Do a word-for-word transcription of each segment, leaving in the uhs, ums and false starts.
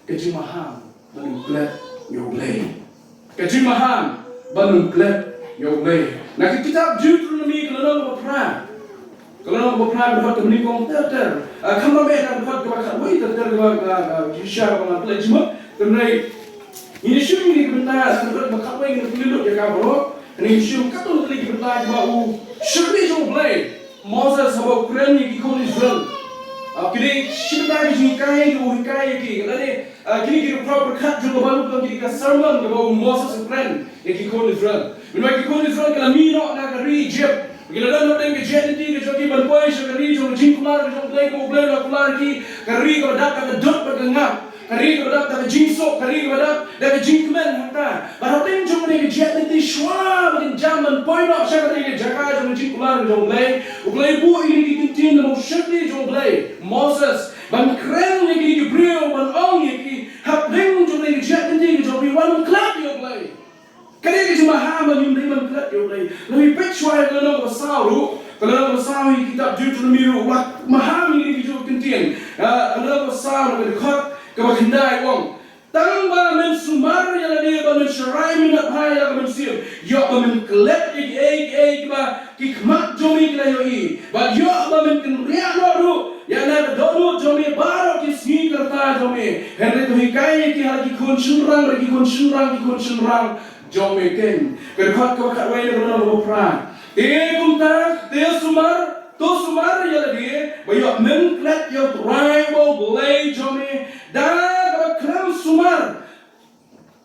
Ka jingmaham ban ym klet ïa U Blei. Ka jingmaham ban ym klet ïa U Blei. Na ka kitab Deuteronomi ka lynnong ba phra. Ka lynnong ba phra ka dkhot kaba nyngkong ter ter. Ah, khamtam eh ka dkhot kaba khatwei ter ter kaba, ah, ah, shisha kaba nga pule jingmut. Hynrei ngin ïa shim ïa kane ka bynta ka dkhot kaba khatwei, ngin pule lut ïa ka baroh. Ngin ïa shim katto katne ki bynta kiba u shakri jong U Blei. Moses haba u kren ïa ki khun Israel. Ah, ki dei shi bynta ki jinghikai kiba u hikai ïa ki. Lane, ah, kine ki dei ki para pyrkhat jong ka Baibl, ki dei ka sermon kaba u Moses u kren ïa ki khun Israel. Mynba ki khun Israel ki la mih noh na ka ri Egypt, ki la don hapdeng ka jingïaid lynti ka jong ki ban poi sha ka ri jong ka jingkular ka jong U Blei, kaba U Blei u la kular ïa ki, ka ri kaba dap da ka dud bad ka ngap. Ka ri kaba dap da ka jingsuk, ka ri kaba dap da ka jingkmen hangta. Bad hapdeng jong kane ka jingïaid lynti shuwa ba kin jam ban poi noh sha kane ka jaka jong ka jingkular ka jong U Blei, U Blei u buh ïa kine ki ktien na u shakri jong U Blei, Moses, ban kren ïa kine ki briew, ban ong ïa ki, hapdeng jong kane ka jingïaid lynti ka jong phi, wat klet ïa U Blei. Kane ka jingmaham ba ngim dei ban klet ïa U Blei. Lada phi peit shuwa ïa ka lynnong kaba saw ruh, ka lynnong kaba saw ïa ka kitab Deuteronomi ruh, u la maham ïa kine ki jong ki ktien. Ah, ka lynnong kaba saw na ka dkhot kaba khyndai u ong: Tang ba men sumar ïa lade bad men sharai minot ha ïa la ka mynsiem, ïoh ba men klet ïa kiei kiei kiba ki khmat jong me ki la ïohi, bad ïoh ba men kynriah noh ruh ïa la ka dohnud jong me baroh ki sngi ka rta jong me. Hynrei to hikai ïa ki ha la ki khun shynrang, ha la ki khun shynrang, ki khun shynrang jong me keiñ. Ka dkhot kaba khatwei na ka lynnong kaba phra: Te kumta, te sumar, to sumar ïa lade ba ïoh men klet ïa U Trai uba U Blei jong me, da kaba khlem sumar,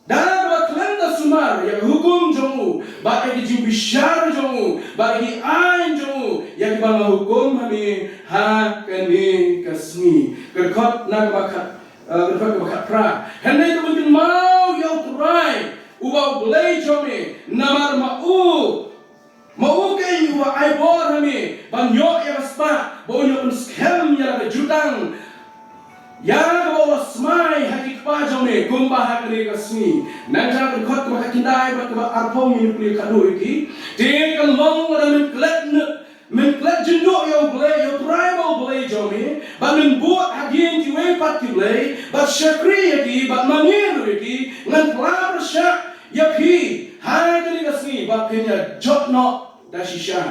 da kaba khlem da sumar ïa ka hukum jong u, bad ïa ki jingbishar jong u, bad ïa ki aiñ jong u, ïa kiba nga hukum ha me ha kane ka sngi. Ka dkhot na kaba khat, eh, ka dkhot kaba khatphra: Hynrei to pynkynmaw ïa U Trai uba U Blei jong me, namar ma u, ma u keiñ uba ai bor ha me ban ïoh ïa ka spah, ba un ïoh pynskhem ïa la ka jutang, ïa kaba u la smai ha ki kpa jong me, kumba ha kane ka sngi. Nangta ka dkhot kaba khatkhyndai bad kaba arphew ngin pule khadduh ïa ki. Te kan long lada men klet ne, men klet jynduh ïa U Blei, ïa U Trai uba U Blei jong me, bad men bud hadien kiwei pat ki blei, bad shakri ïa ki, bad mane ruh ïa ki, ngan phla pyrshah ïa phi ha kane ka sngi ba phin ïa jot noh da shisha.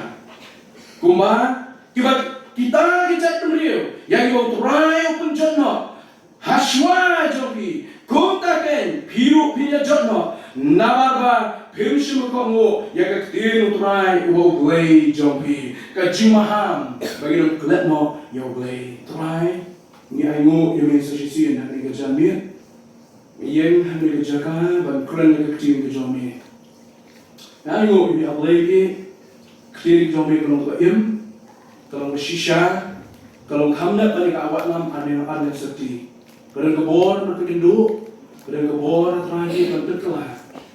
Kumba kiba, kita ki jaitbynriew ïa kiba U Trai u pynjot noh ha shuwa jong phi, kumta keiñ phi ruh phin ïa jot noh, namar ba phim shym kohnguh ïa ka ktien U Trai uba U Blei jong phi. Ka jingmaham ba ngin ym klet noh ïa U Blei. Trai, ngi ainguh ïa me sa shisien ha kane ka janmiet. Ïeng ha kane ka jaka ban kren ïa ka ktien ka jong me. Nga ainguh ïa me, A Blei, ka ktien ka jong me ka long kaba im, ka long kaba shisha, ka long kham nep ban ïa ka watlam ar hynñiew ar hynñiew syrti. Ka don ka bor ban pynkynduh, ka don ka bor, Trai, ban pynkylla.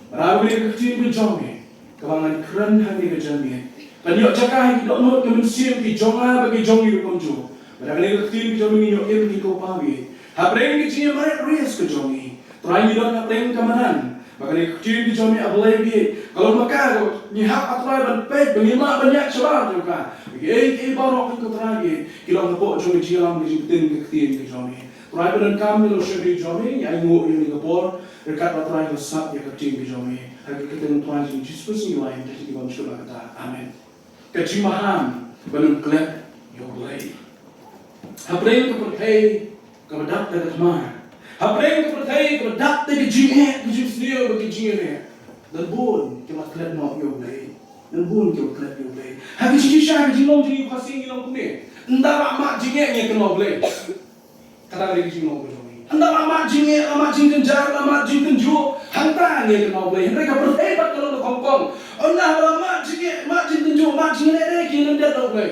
Bad ha kane ka ktien ka jong me kaba ngan kren ha kane ka janmiet, kan ïoh jaka ha ki dohnud, ki mynsiem ki jong nga bad ki jong ngi ruh kumjuh. Bad ha kane ka ktien ka jong me ngin ïoh im, ngin ïoh paw ïa. Hapdeng ka jingim rit rias ka jong ngi, Trai, ngi don hapdeng ka madan. Ba kane ka ktien ka jong me, A Blei, ka long ma ka kaba ngi hap, A Trai, ban peit, ba ngin lah ban ïaid shabar jong ka. Kiei kiei baroh, ko Trai, ki long hapoh jong ka jingïalam, ka jingpyntip ka ktien ka jong me. Trai, pyndonkam ïa la u shakri jong me, ngi ainguh ïa kane ka por, ryngkat, A Trai, ka sap ïa ka ktien ka jong me. Ha ka kyrteng u Trai jong ngi Jisu Khrist ngi duwai, ha ka kyrteng jong u Trai ngi kyrkhu. Amen. Ka jingmaham ban ym klet ïa U Blei. Hapdeng ka pyrthei kaba dap da ka thma, hapdeng ka pyrthei kaba dap da ka jingeh, ka jingsniew bad ka jingeh, don bun kiba klet noh ïa U Blei. Don bun kiba klet ïa U Blei. Ha ka jingshisha, ka jinglong jong ngi Khasi ngi long kumne: Ynda la mad jingeh, ngi kynmaw U Blei. Kata ka dei ka jinglong ka jong ngi. Ynda la mad jingeh, la mad jingkynjar, la mad jingtynjuh, hangta ngi kynmaw U Blei. Hynrei ka pyrthei pat ka long ka khongpong. Ynda la mad jingeh, mad jingtynjuh, mad jingeh, ki lyndet na U Blei.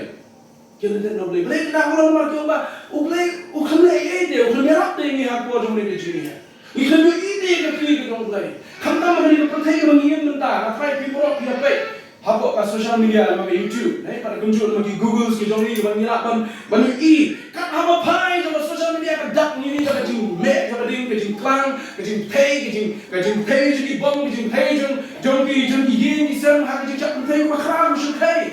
Ki lyndet na U Blei. Balei? Kata ka long namar ki ong ba U Blei u khlem leh ei ei de, u khlem ïarap de ïa ngi ha ka por jong kane ka jingeh. Ngi khlem ïohi de ïa ka kti ka jong U Blei. Khamtam ha kane ka pyrthei kaba ngi im mynta, nga tharai phi baroh phi ïa peit hapoh ka social media, namar ka YouTube, ne, bad kumjuh namar ki Google ki jong ngi, ba ngi lah ban, ban ïohi. Kat haba phai jong ka social media ka dap ngi ïohi ka jingmeh jong ka ding, ka jingklang, ka jingthei, ka jing, ka jingthei jong ki bom, ka jingthei jong, jong ki, jong ki ïing ki sem, ha ka jingjia pyrthei kaba khraw shyrkhei.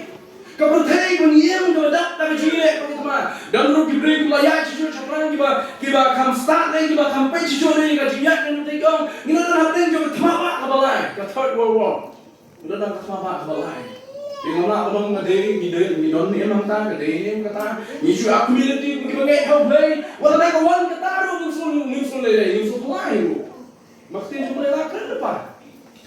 Ka pyrthei ba ngi im kaba dap da ka jingïaleh bad ka thma. Don ruh ki briew kiba la ïaid shuh shuh shaphrang kiba, kiba kham stad ne kiba kham peit shuh shuh ne ka jingïaid ka pyrthei, ong, ngi la don hapdeng jong ka thma bah kaba lai, ka Third World War. Ngi la don ka thma bah kaba lai. Ngi la don ka dei, ngi dei, ngi don ne em hangta, ka dei ne em kata. Ngi shu a community kiba ngeit ha U Blei. Wat la dei ka wan kata ruh ngim sngewlei, ngim sngewlei, ngim sngewlei ruh. Ma ka ktien jong U Blei la kren lypa.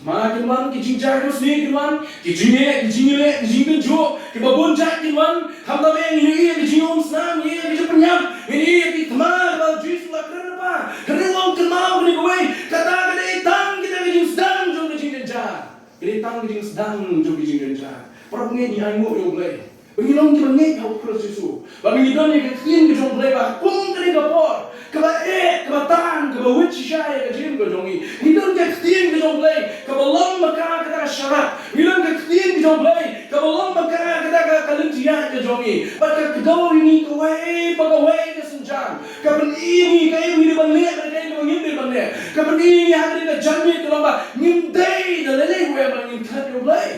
Thma kin wan, ki jingjia ki sngi kin wan, ki jingeh, ki jingïaleh, ki jingtynjuh, kiba bun jait kin wan. Khamtam eh ngin ïohi ïa ki jingïaumsnam, ngin ïohi ïa ki jingpynïap, ngin ïohi ïa ki thma ba U Jisu u la kren lypa. Hynrei ong kynmaw kane kawei, kata ka dei tang kita ki jingsdang jong ki jingjynjar. Ka dei tang ki jingsdang jong ki jingjynjar. Parabangeit, ngi ainguh ïa U Blei ba ngi long kiba ngeit ha U Khrist Jisu. Ba ngi don ïa ka ktien ka jong U Blei ba ha kum kane ka por kaba eh, kaba tang, kaba wit shisha ïa ka jingim ka jong ngi, ngi don ka ktien ka jong U Blei kaba long ma ka kata ka sharak. Ngi don ka ktien ka jong U Blei kaba long ma ka kata ka, ka lynti ïaid ka jong ngi. Bad ka kdew ïa ngi kawei pa kawei ka sienjam. Ka pyni ïa ngi kaei ba ngi dei ban leh bad kaei kaba ngim dei ban leh. Ka pyni ïa ngi ha kane ka janmiet ka long ba ngim dei da lei lei ruh ba ngin klet ïa U Blei.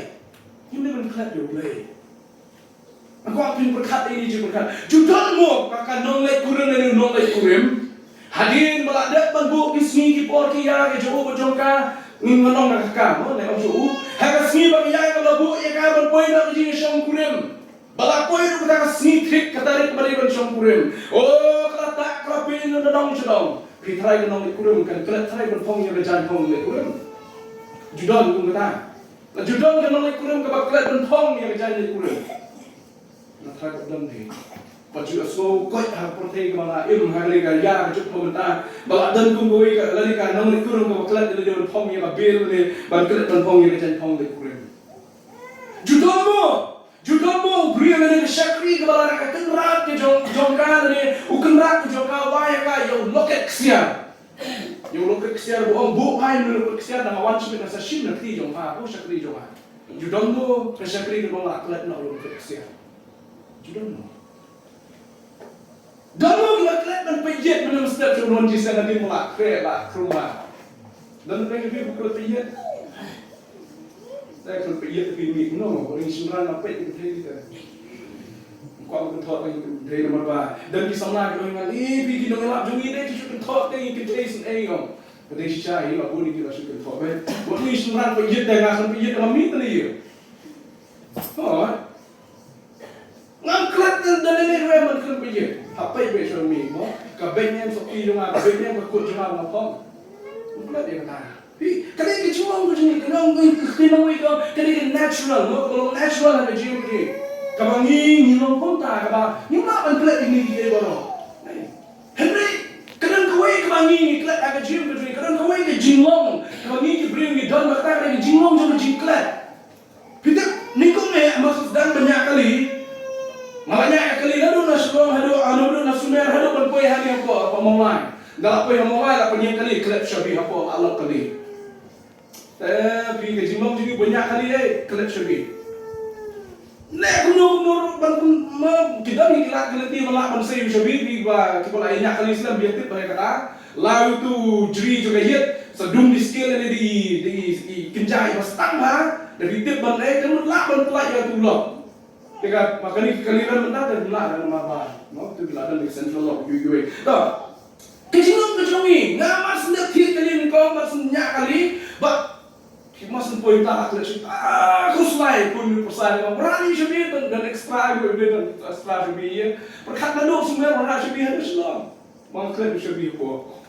Ngim dei ban klet ïa U Blei. Nga kwah phin pyrkhat ïa kine ki jingpyrkhat. Ju don mo ka, ka nongleit kurim lane u nongleit kurim? Hadien ba la dep ban buh ki sngi ki por ki ïa ka jong u bad jong ka, ngin, nga ong na ka kam, mo, ne ong jong u. Ha ka sngi ba ka ïa ka la buh ïa ka ban poi na ka jingïashong kurim. Ba la poi ruh kata ka sngi thik, ka tarik ba dei ban shong kurim. O, ka la tah, ka la poi na dong sha dong. Phi tharai ka nongleit kurim kan klet tharai ban phong ïa ka jaiñ phong leit kurim? Ju don kum kata. La ju don ka nongleit kurim kaba klet ban phong ïa ka jaiñ leit kurim? Nga tharai ba don hi. Ba ju la sngew koit ha ka pyrthei kaba nga im ha kane ka ïa ka juk ba mynta. Ba la don kum kawei ka, lane ka nongleit kurim kaba klet lane ban phong ïa ka bill lane ban klet ban phong ïa ka jaiñ phong leit kurim. Ju don mo. Ju don mo u briew lane ka shakri kaba lada ka kynrad ka jong, jong ka lane u kynrad ka jong ka wai ïa ka ïa u loket ksiar. Ïa u loket ksiar, ba ong buh phai ïa u loket ksiar, da nga wan shim, nga sa shim na kti jong pha, u shakri jong nga. Ju don mo ka shakri kaba la klet noh ïa u loket ksiar? Ju don mo? Don mo kiba klet ban peit ïit mynstep sha u non jingïaseng hadien ba la khreh la khruma? Don mo kiba klet peit ïit? Te klet peit ïit phi mih kumno, ba ring shynrang la peit ïit peit ïit. Kwah ban kynthoh ïit peit namar ba don ki samla ki ong ngan, eh, phi ki nongïalap jong ngi dei ki shu kynthoh te ngi kynthei sngewbha ong. Ka dei shisha ïa la bun ki la shu kynthoh beit. Ba ring shynrang peit ïit te nga klet peit ïit te ma mih te ne ïa. Hooid. Ngam klet da, da lei lei ruh ban klet peit ïit. Ha peit beit sha mih mo. Ka beit ne em sotti jong nga, ka beit ne em ka kut jong nga ba nga phong? Ngam klet ïa kata. Phi, ka dei ka jinglong ka jong ngi, ka long ka, ka, ka long ka, ka dei ka natural mo, ka long natural ha ka jingim ka jong ngi. Kaba ngi, ngi long kumta, kaba ngim lah ban klet ïa kine kiei baroh. Hynrei ka don kawei kaba ngi, ngi klet ha ka jingim ka jong ngi, ka don kawei ka jinglong kaba ngi ki briew ngi don, ba kata ka dei ka jinglong jong ka jingklet. Phi tip, nyngkong eh, ma shu sdang ban ñiah kali. Nga la ñiah kali naduh na Shillong haduh, ah, naduh na Sumer haduh ban poi hangne hapoh, hapoh Mawlai. Nga la poi ha Mawlai la pynïeng kali, klet shabi hapoh, ah, lok kali. Te phi, ka jinglong jong ngi ban ñiah kali, eh, klet shabi. Ne kumno kumno ruh ban, ma, ki don ki lad ki lynti ba lah ban sei u shabi, phi, ba kiba la ïa ñiah kali slem, phi ïa tip ba ïa kata. Lait utu u jri jong ka ïit, sa dum di skel ne di, di, di kynjai ba stang bha, da phi tip ban leh, ka mut lah ban pynlait ïa utu u lok. Te ka, ma kane ka kali rem mynta te lah da namar ba, no, tu ki la don di central lock, ïoh, ïoh. To. Ka jinglong ka jong ngi, nga mar shu dep thied kali nyngkong, mar shu ñiah kali, ba ki mar shu poi ta klet shu, ah, khuslai pun ni pyrsa ni, ba rah ni shabi, don, don extra, ïoh, ïoh, don extra shabi ïa. Pyrkhat naduh Sumer ba rah shabi haduh Shillong. Ba nga klet shabi hapoh.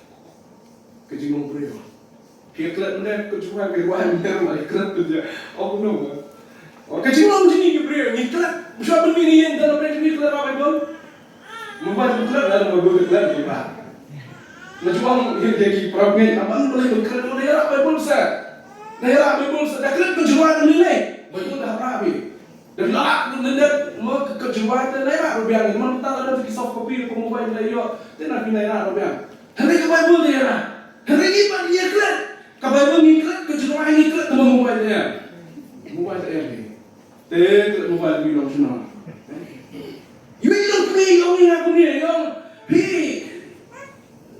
Ka jinglong briew. Phi klet mynne ka jingwan, phi wan mynne ruh ai klet tu je. Oh, no. Oh, ka jinglong jong ngi ki briew, ngi klet. Shuwa ban mih na ïing, don na pdeng jong ngi klet rah Baibl? Mobile klet, don Baibl klet ki ba. Nga ju ong ïa ki para bangeit, namar balei ban klet, da ïarap Baibl sa. Da ïarap Baibl sa, da klet ka jingwan mynne. Baibl da hap rah bha. Da phi la leh lyndet mo ka, ka jingwan te, da ïarap ruh biang. Mynta la don ki soft copy ka mobile la ïoh, te na phi da ïarap ruh biang. Hynrei ka Baibl da ïarap. Hynrei ngi pat ngi klet. Ka Baibl ngi klet, ka jingwan ngi klet, ka mobile da ïarap. Mobile da ïarap. Te klet mobile ngi long shano? Ïoh, ïoh, phi, ïoh, ïoh, phi, ïoh, phi.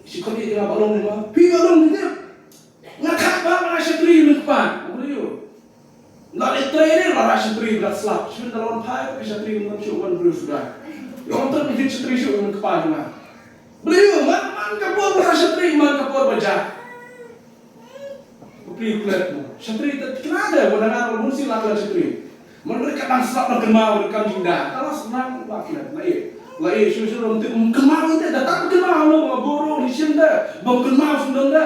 Shi khot ïa nga ba long ni ba. Phi ba long ni te. Nga khat ba nga shakri mynta. Nga ïoh. Nga leh Trai ne la rah shatri ba slap. Shu da wan phai ka shatri ngan shu wan briew suda. Ïa ong tang bit shatri shu ngan kpa jong nga. Briew man man ka por ba rah shatri man ka por ba jah. Ka briew klet mo. Shatri ta kena da ba dang ar bun si la klet shatri. Man ka dang slap na kynmaw ka kam jingda. Ta la snang la klet la ïa. La ïa shu shu rom te um kynmaw te da ta kynmaw no ba boro ni shin da. Ba kynmaw shu da.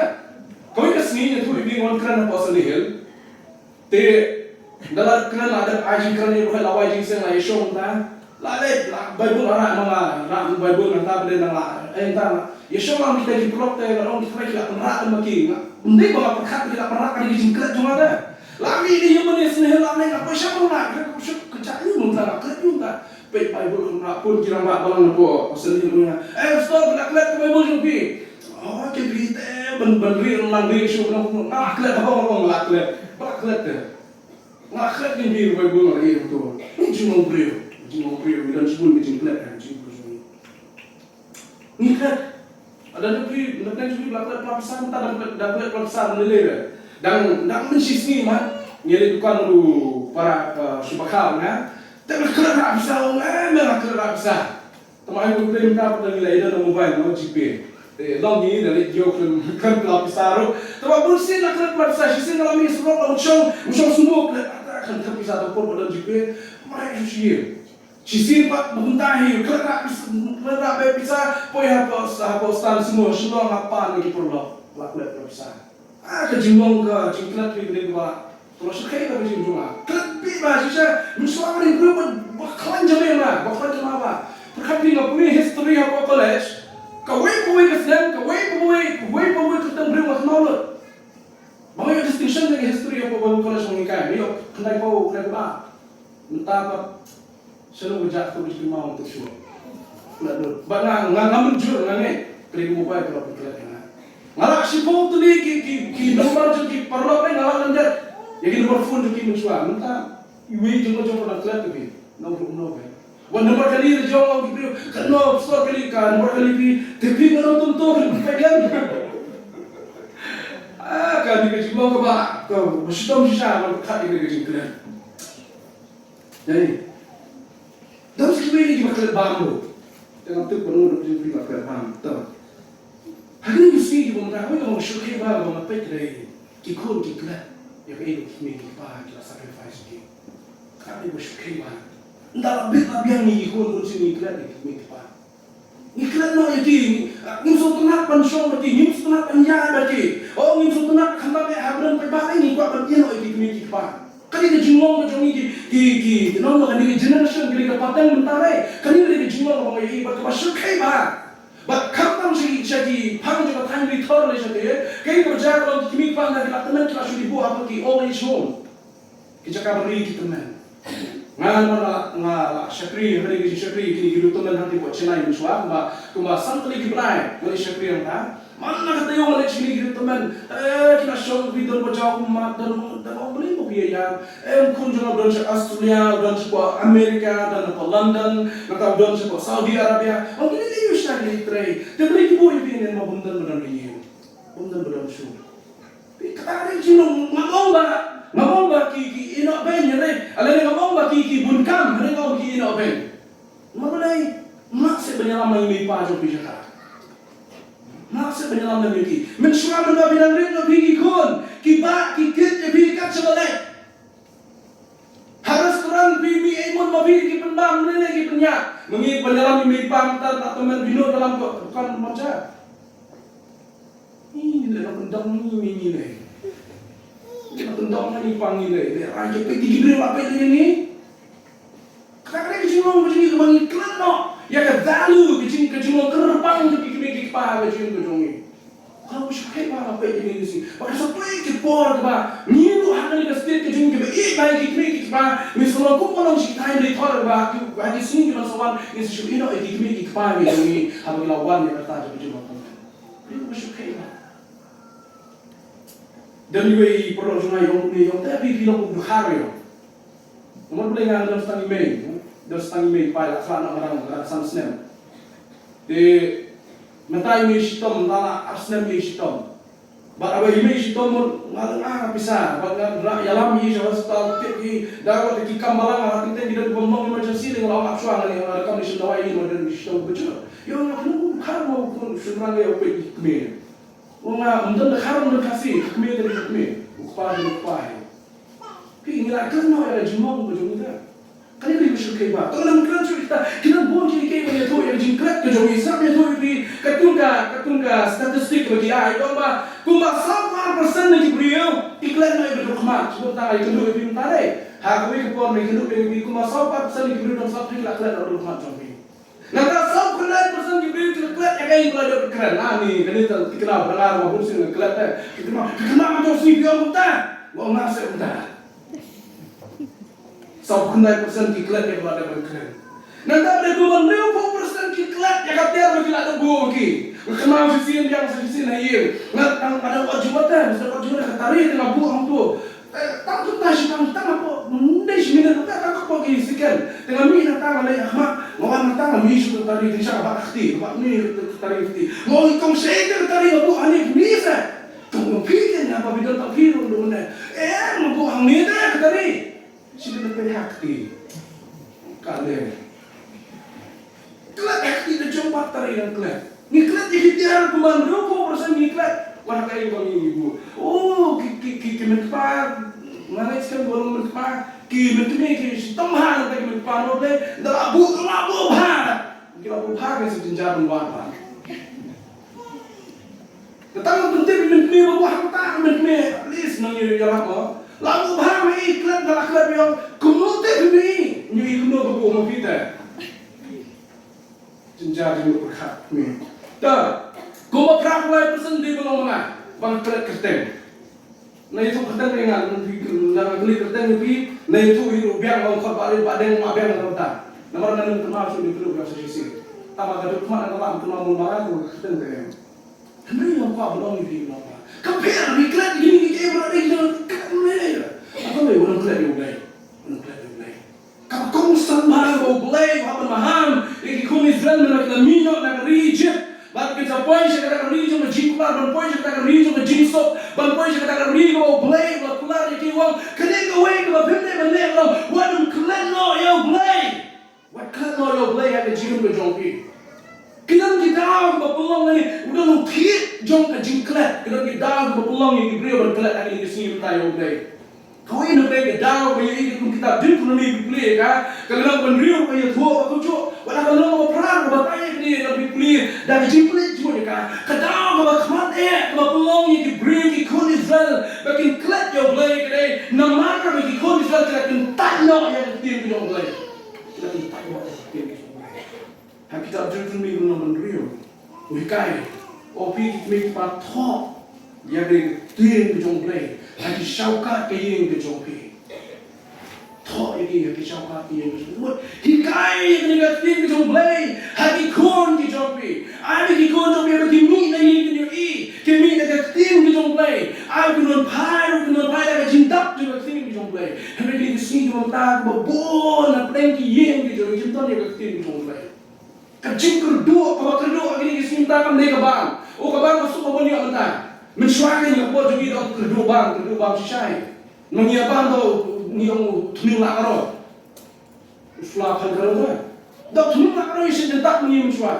Kawei ka sngi ïa tu i bi wan kren na Port Sunny Hill. Te da la kren la dep ai jingkren ïa ba la wai jingseng la ïa shong ta. La leh la Baibl la rah ma nga, rah Baibl nangta ba dei nang la. Eh nta ïa shong la kita ki paralok te la ong kita ki la pynrah ma ki nga. Ym dei ba nga pyrkhat ki la pynrah ka dei ki jingklet jong nga te. La mih ïa mane sngewheh la leh nga poi sha ba la klet ka shu ka jah ïa mynta la klet ïa mynta. Peit Baibl kham rah pun ki rang rah balang na pdeng. Pasal ni ïa nga. Eh pastor ki la klet ka Baibl jong phi. Oh ki phi te ban ban ri lang ri shu ban nga la klet ka bang bang la klet. Ba la klet te. Nga klet ngi bi ruh Baibl nga la ïoh tu. Ni jinglong briew, jinglong briew, ngi don shibun ngi jingklet, eh, jingklet. Ngi klet. Ada da phi, da phi jingklet, klet pla pisa, mynta da klet, da klet pla pisa, ngi leh. Dang, dang mynshisngi man, ngi leh dukan ruh para, eh, shu bakha nga. Te klet pla pisa, eh, me la klet pla pisa. Tama ai mun dei mynta pat ngi la ïa don mobile no GPay. Te long ngi da leh jio khlem khlem pla pisa ruh. Tama bun sien la khlem pla pisa shisien la mih surok la u shong u shong sngewbha khlem ata khlem khlem pisa to por ba don GPay. Mai shu shisien. Shisien pat mynta hi khlem pla pisa khlem pla pisa poi ha pos ha pos tan sngewbha shu long ha pan ki paralok. La khlem pla pisa. Ah, ka jinglong ka jingklet phi kane ka ba. To la shakei ba ka jinglong ah. Klet phi ba shisha, mynshuwa ka ring phi ba ba khlaiñ jame ma, ba khlaiñ jama ba. Pyrkhat phi nga pule history ha Bible College. Kawei kawei ka snem, kawei kawei, kawei kawei ka tang briew nga khmau lut. Ba nga ïoh distinction na ka history ha Bible College ma ngi kai, nga ïoh khyndai phew, khyndai phew ba. Mynta pat shalor ka jaka ka bit ki maw tu shuwa. Ba nga nga nga mynjur nga ngeit. Kane ka mobile ka la pynkhlet ïa nga. Nga lah shiphew tylli ki ki ki number jong ki paralok ne nga lah lyndet. Ïa ki number phone jong ki mynshuwa. Mynta iwei jong nga jong ka la khlet ka bit. Nga ruh kumno ba. Wan number kane jong nga ki briew. Kano store kane ka number kane phi. Te phi nga ruh tum tum phi phi kan. Ah kane ka jingmong ka ba. Ka ba shitom shisha ka khat ïa ka jingklet. Dei. Dang sa kiwei ki ba klet bam ruh. Te ngam tip ba ngut ki ba klet bam. Te. Hadien ki sngi ki ba mynta kawei ka ba nga shu khie ba ba nga peit dei ki khun ki klet. Ïa kaei ba ki kmie ki kpa ki la sacrifice ki. Ka dei ba shu khie ba. Nda la bit la biang ngi ki khun khun shu ngi klet ïa ki kmie ki kpa. Ngi klet noh ïa ki, ngim sngewtynnat ban shong bad ki, ngim sngewtynnat ban ïaid bad ki. Oh, ngim sngewtynnat khamtam eh ha bneng paidbah eh ngi kwah ban ïeh noh ïa ki kmie ki kpa. Kane ka jinglong ka jong ngi ki, ki, ki, ki nong kane ka generation kane ka pateng mynta eh. Kane ka jinglong ka ba ngi ïa bad kaba shyrkhei bha. Bad khamtam sha ki, sha ki phang jong ka thaiñ Ri Thor lei sha ki, kaei kaba jia ka long ki kmie ki kpa na ki la tymmen ki la shu dei buh ha ki old age home. Ki jaka ba ri ki tymmen. Nga namar nga la, nga la shakri, nga dei ki shakri, kine ki riew tymmen hangtei hapoh Chennai mynshuwa, kumba, kumba san tylli ki bnai, nga la shakri hangta. Man la ka taïew nga la shakri ki riew tymmen. Eh, ki la shong, ki don ba jaw, ma, don, don, don, balei ba phi ïa ïam. Eh, khun jong nga don sha Australia, don sha America, don hapoh London, nangta don sha Saudi Arabia. Ong kine ki ïa shna ki trei. Te balei ki buh ïa phi ne ma bym don ba don ïa. Bym don ba don shuh. Kata ka dei jinglong, ngam ong ba, ngam ong ba ki, ki ïeh noh beiñ, hynrei, lane ngam ong ba ki, ki bun kam, hynrei nga ong ki ïeh noh beiñ. Namar balei, ngam lah shuh ban ïalam ïa i mei i pa jong phi jaka. Ngam lah shuh ban ïalam ïa ki. Mynshuwa mynba phi dang rit noh phi ki khun, ki bah, ki kit ïa phi kat shaba leit. Ha restaurant phi mih ei mut ma phi ki pynbam lane ki pynïap. Ma ngi ban ïalam i mei i pa mynta na tymmen phi nud ïalam ko kan ma ja. Ih, le na pyndong ngi ngi ngi le. Le na pyndong ngi pang ngi le. Le ai ke peit ki briew la peit ngi ngi. Kata ka dei ka jinglong ka jong ngi kaba ngi klet noh. Ïa ka value ka jing ka jinglong kyrpang jong ki kmie ki kpa ka jing ka jong ngi. Ka ba shu peit ba la peit ngi ngi si. Ba ka sa peit ki por kaba ngi ruh ha kane ka state ka jong ngi kaba ïeit ba ki kmie ki kpa ngi sa long kum ka long shi time dei thor ba ki ba ki sngi ki ban sa wan ngi sa shu ïeh noh ïa ki kmie ki kpa ngi jong ngi haba ki la wan ïa kata jong ka jinglong. Ngi ruh ba shu peit ba. Don iwei i paralok jong nga i ong kumne, i ong te phi phi long kum u dkhar ïa. Namar balei nga don sa tang i mei, don sa tang i mei, pa i la khlad noh ngan ngan san snem. Te mynta i mei shitom, mynta la ar snem i mei shitom. Bad haba i mei i shitom mut nga la nga pisa, bad nga la ïalam i sha hospital, tip i da wat ki kam balang ha teng teng ki don bym long emergency, dei nga la ong ap shuwa, nga la ong nga la kam ni sha dawai i ma don i shitom bajur. Ïa nga pynlong u khar ma u khun shynrang ïa u peit i kmie. Ong nga ym don da khar ym don Khasi, kmie ka dei kmie, u kpa dei u kpa. Phi ngi la kren noh ïa ka jingmong ka jong ngi ta. Kane ka dei ka shu kren ba. To nang kren shu kita. Ki nang bun ki kren ba ïathuh ïa ka jingklet ka jong ngi. Sngap ïathuh ïa phi. Katkum ka, katkum ka statistic ba ki ai. Ong ba kumba saw phew percent na ki briew ki klet noh ïa ka dur khmat. Shu tang ai kynduh ïa phi mynta dei. Ha kawei ka por ngi kynduh ïa phi kumba saw phew percent na ki briew dang sop phi la klet noh ïa ka dur khmat jong phi. Nangta saw khyndai percent ki briew ki la klet ïa kaei ba la dep kren. Ani kane ta thikna ba nga ma bun sien nga klet te. Thikna, thikna ma jong sien ki ong kumta. Nga ong nga seh kumta. Saw khyndai percent ki klet ïa ba la dep kren. Nangta ba dei kumba hynriewphew percent ki klet ïa ka tiar ba ki la dep buh ki. Nga kynmaw shisien biang shisien ha ïing. Nga tang ka dang wat jingmut te, masa wat jingmut te ka tari te nga buh hangto. Eh, tang tu ta shi tang tang hapoh, mm, dei shi minit, tang tang hapoh ki second. Te nga mih na tang nga leit ha khmat, nga wan na tang nga mih shu tari, te sha ka bah ka kti, ka bah mih ka tari ka kti. Nga ong i kong shaei te ka tari nga buh hangne ka mih sa. Tang nga phi te nga ba phi don tang phi ruh ruh ne. Eh, nga buh hangne te ka tari. Shi te ka tari ha kti. Ka dei. Klet ïa ka kti ka jong pat tari nang klet. Ngi klet ïa ki tiar kumba hynriewphew percent ngi klet. Wat ha kaei ba ngi buh. Oh, ki, ki, ki, ki mynkpa. Nga ngeit skhem ba long mynkpa. Ki mynkmie ki shitom bha nangta ki mynkpa, no Blei. Nda la buh, nda la buh bha. Ki la buh bha ki sa jynjar ban wad bha. Kata nga pyntip i mynkmie ba buh hangta i mynkmie. At least nang ïa ïarap mo. La buh bha ma i klet, nda la klet ïa. Kumno te phi ma i. Ngi i kumno ba buh ma phi te. Jynjar jingmut pyrkhat kmie. Ta, kumba phra phew lai percent dei ba long ma nga ban klet kyrteng. Na ïathuh kyrteng ïa nga, na phi, na nga kylli kyrteng ïa phi, na ïathuh ïa u biang, ong khot Bah Ri, Bah Deng, Bah Biang, na ta. Namar nga nym kynmaw shuh ïa u biang sa shisien. Tang ba ka duk khmat na ka lam kynmaw mul mara ka kyrteng te. Hynrei nga kwah ban ong ïa phi, nga kwah. Ka pher, ngi klet ïa kine kiei ba la dei, ka mei. Ka mei, wat nym klet ïa U Blei. Wat nym klet ïa U Blei. Ka kongsan bha ba U Blei u hap ban maham ïa ki khun Israel mynba ki la mih noh na ka ri Ijipt. Bad kin sa poi sha kata ka ri jong ka jingkular, ban poi sha kata ka ri jong ka jingsuk, ban poi sha kata ka ri kaba U Blei u la kular ïa ki, u ong, kane kawei kaba phim dei ban leh, u ong, wat nym klet noh ïa U Blei. Wat klet noh ïa U Blei ha ka jingim ka jong phi. Ki don ki daw kiba pynlong, lane u don u thied jong ka jingklet. Ki don ki daw kiba pynlong ïa ki briew ban klet ha kine ki sngi mynta ïa U Blei. Kawei na pdeng ka daw ba ïohi katkum kitab Deuteronomi phi pule ïa ka, ka lynnong ba hynriew ka ïathuh ba kumjuh, wat la ka lynnong ba phra kaba batai ïa kane, lada phi pule da ka jingpule jngoh ïa ka, ka daw kaba khmat eh kaba pynlong ïa ki briew ki khun Israel ba kin klet ïa U Blei ka dei namar ba ki khun Israel ki la kyntait noh ïa ka ktien ka jong U Blei. Ki la kyntait noh ïa ka ktien ka jong U Blei. Ha kitab Deuteronomi lynnong ba hynriew u hikai, o phi ki kmie ki kpa, thoh ïa ka ktien ka jong U Blei ha ki shawkad ka ïing ka jong phi. Thoh ïa ki ha ki shawkad ka ïing ka jong phi. Hikai ïa ka ktien ka jong U Blei ha ki khun ki jong phi. Ai ba ki khun jong phi ba ki mih na ïing kin ïohi, ki mih na ka ktien ka jong U Blei. Ai ba kin wan phai ruh, kin wan phai da ka jingdap jong ka ktien ka jong U Blei. Hynrei kine ki sngi ki mynta kiba bun na pdeng ki ïing ki jong ngi kim don ïa ka ktien ka jong U Blei. Ka jingkyrduh kaba kyrduh ha kine ki sngi mynta kam dei ka bam. O ka bam ka suk ka bun ïa mynta. Mynshuwa ka ïa ka por jong ngi dang kyrduh bam, kyrduh bam shisha. Ma ngi ïa bam to ngi ong thnung lah karo. Sula phan karo ka. Dang thnung lah karo ïa shisha, tak ma ngi mynshuwa.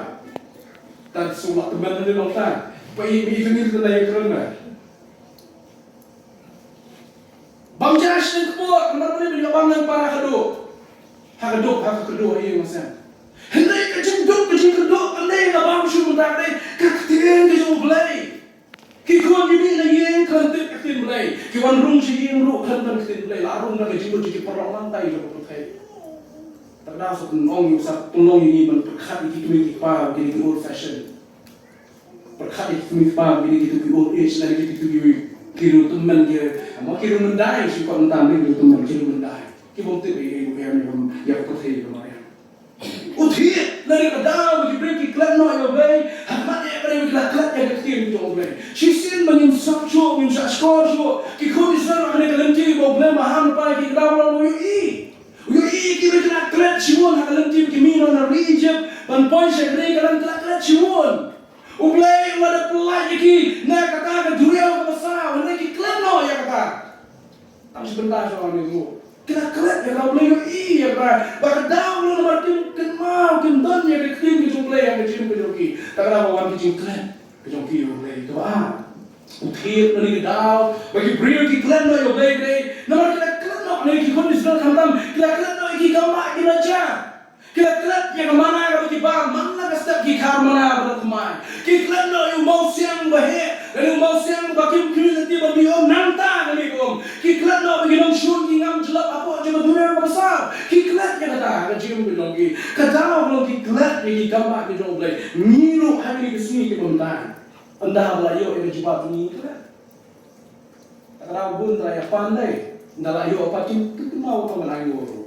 Tan sula tymmen ne long ta. Pa i mi i tyngi tynai karo na. Bam ja shisha kpo, namar ba ngi ïa bam nang para kyrduh. Ha ka duk, ha ka kyrduh, ha ïing ha sem. Hynrei ka jingduk, ka jingkyrduh, ka dei ka bam shuh mynta ka dei ka ktien ka jong U Blei. Ki khun ki mih na ïing khlem tip ka ktien Blei. Ki wan rung sha ïing ruh khlem don ka ktien Blei. La rung na ka jingmut jong ki paralok, nangta ïa ka pyrthei. Tang da sa pynlong ïa u sa pynlong ïa ngi ban pyrkhat ïa ki kmie ki kpa, ki old fashion. Pyrkhat ïa ki kmie ki kpa, kine kito ki old age, lane kito ki, ki riewtymmen ki, ama ki riewmyndai, shu kwah mynta ki riewtymmen, ki riewmyndai. Ki bym tip ei ei ruh ïa ka pyrthei ka mariang. U thied, lane ka daw ba ki briew ki klet noh ïa U Blei, ha khmat eh ka dei ba ki la klet ïa ka ktien ka jong U Blei. Shisien ba ngim sngap shuh, ngim shah shkor shuh, ki khun Israel ha kane ka lynti ba U Blei maham lypa ïa ki, ka daw ba la ïohi. U ïohi ïa ki ba ki la klet shibun ha ka lynti ba ki mih noh na ri Ijipt ban poi sha ka ri Kanaan, ki la klet shibun. U Blei u la dep pyllait ïa ki na kata ka duriaw kaba Ki la klet ïa ka, U Blei u ïohi ïa ka. Ba ka daw, namar kim kynmaw, kim don ïa ka ktien ka jong U Blei ha ka jingim ka jong ki. Te ka daw ba wan ka jingklet ka jong ki ïa U Blei. Te ba u thied na kane ka daw ba ki briew ki klet noh ïa U Blei, namar ki la klet noh na ki khun Israel khamtam, ki la klet noh ïa ki kambah ki la jia. Ki la klet ïa ka manna kaba ki bam, manna ka step ki khar manna ba dang thymmai. Ki klet noh ïa u mawsiang ba heh, lane u mawsiang ba kim khmih lynti ban mih um, nangta ka mih um. Ki klet noh ba ki nongshun ki ngam jyllop hapoh jong ka dunia kaba sar. Ki klet ïa kata ha ka jingim ka jong ki. Ka daw ba ki klet ïa ki kambah ki jong U Blei. Ngi ruh ha kine ki sngi kiba mynta, ynda ba la ïoh ïa ka jubab ngi klet. Ka daw bun trai ïa pan dei. Ynda la ïoh pat kim, kim, kim, mawsiang ban ai nguh ruh.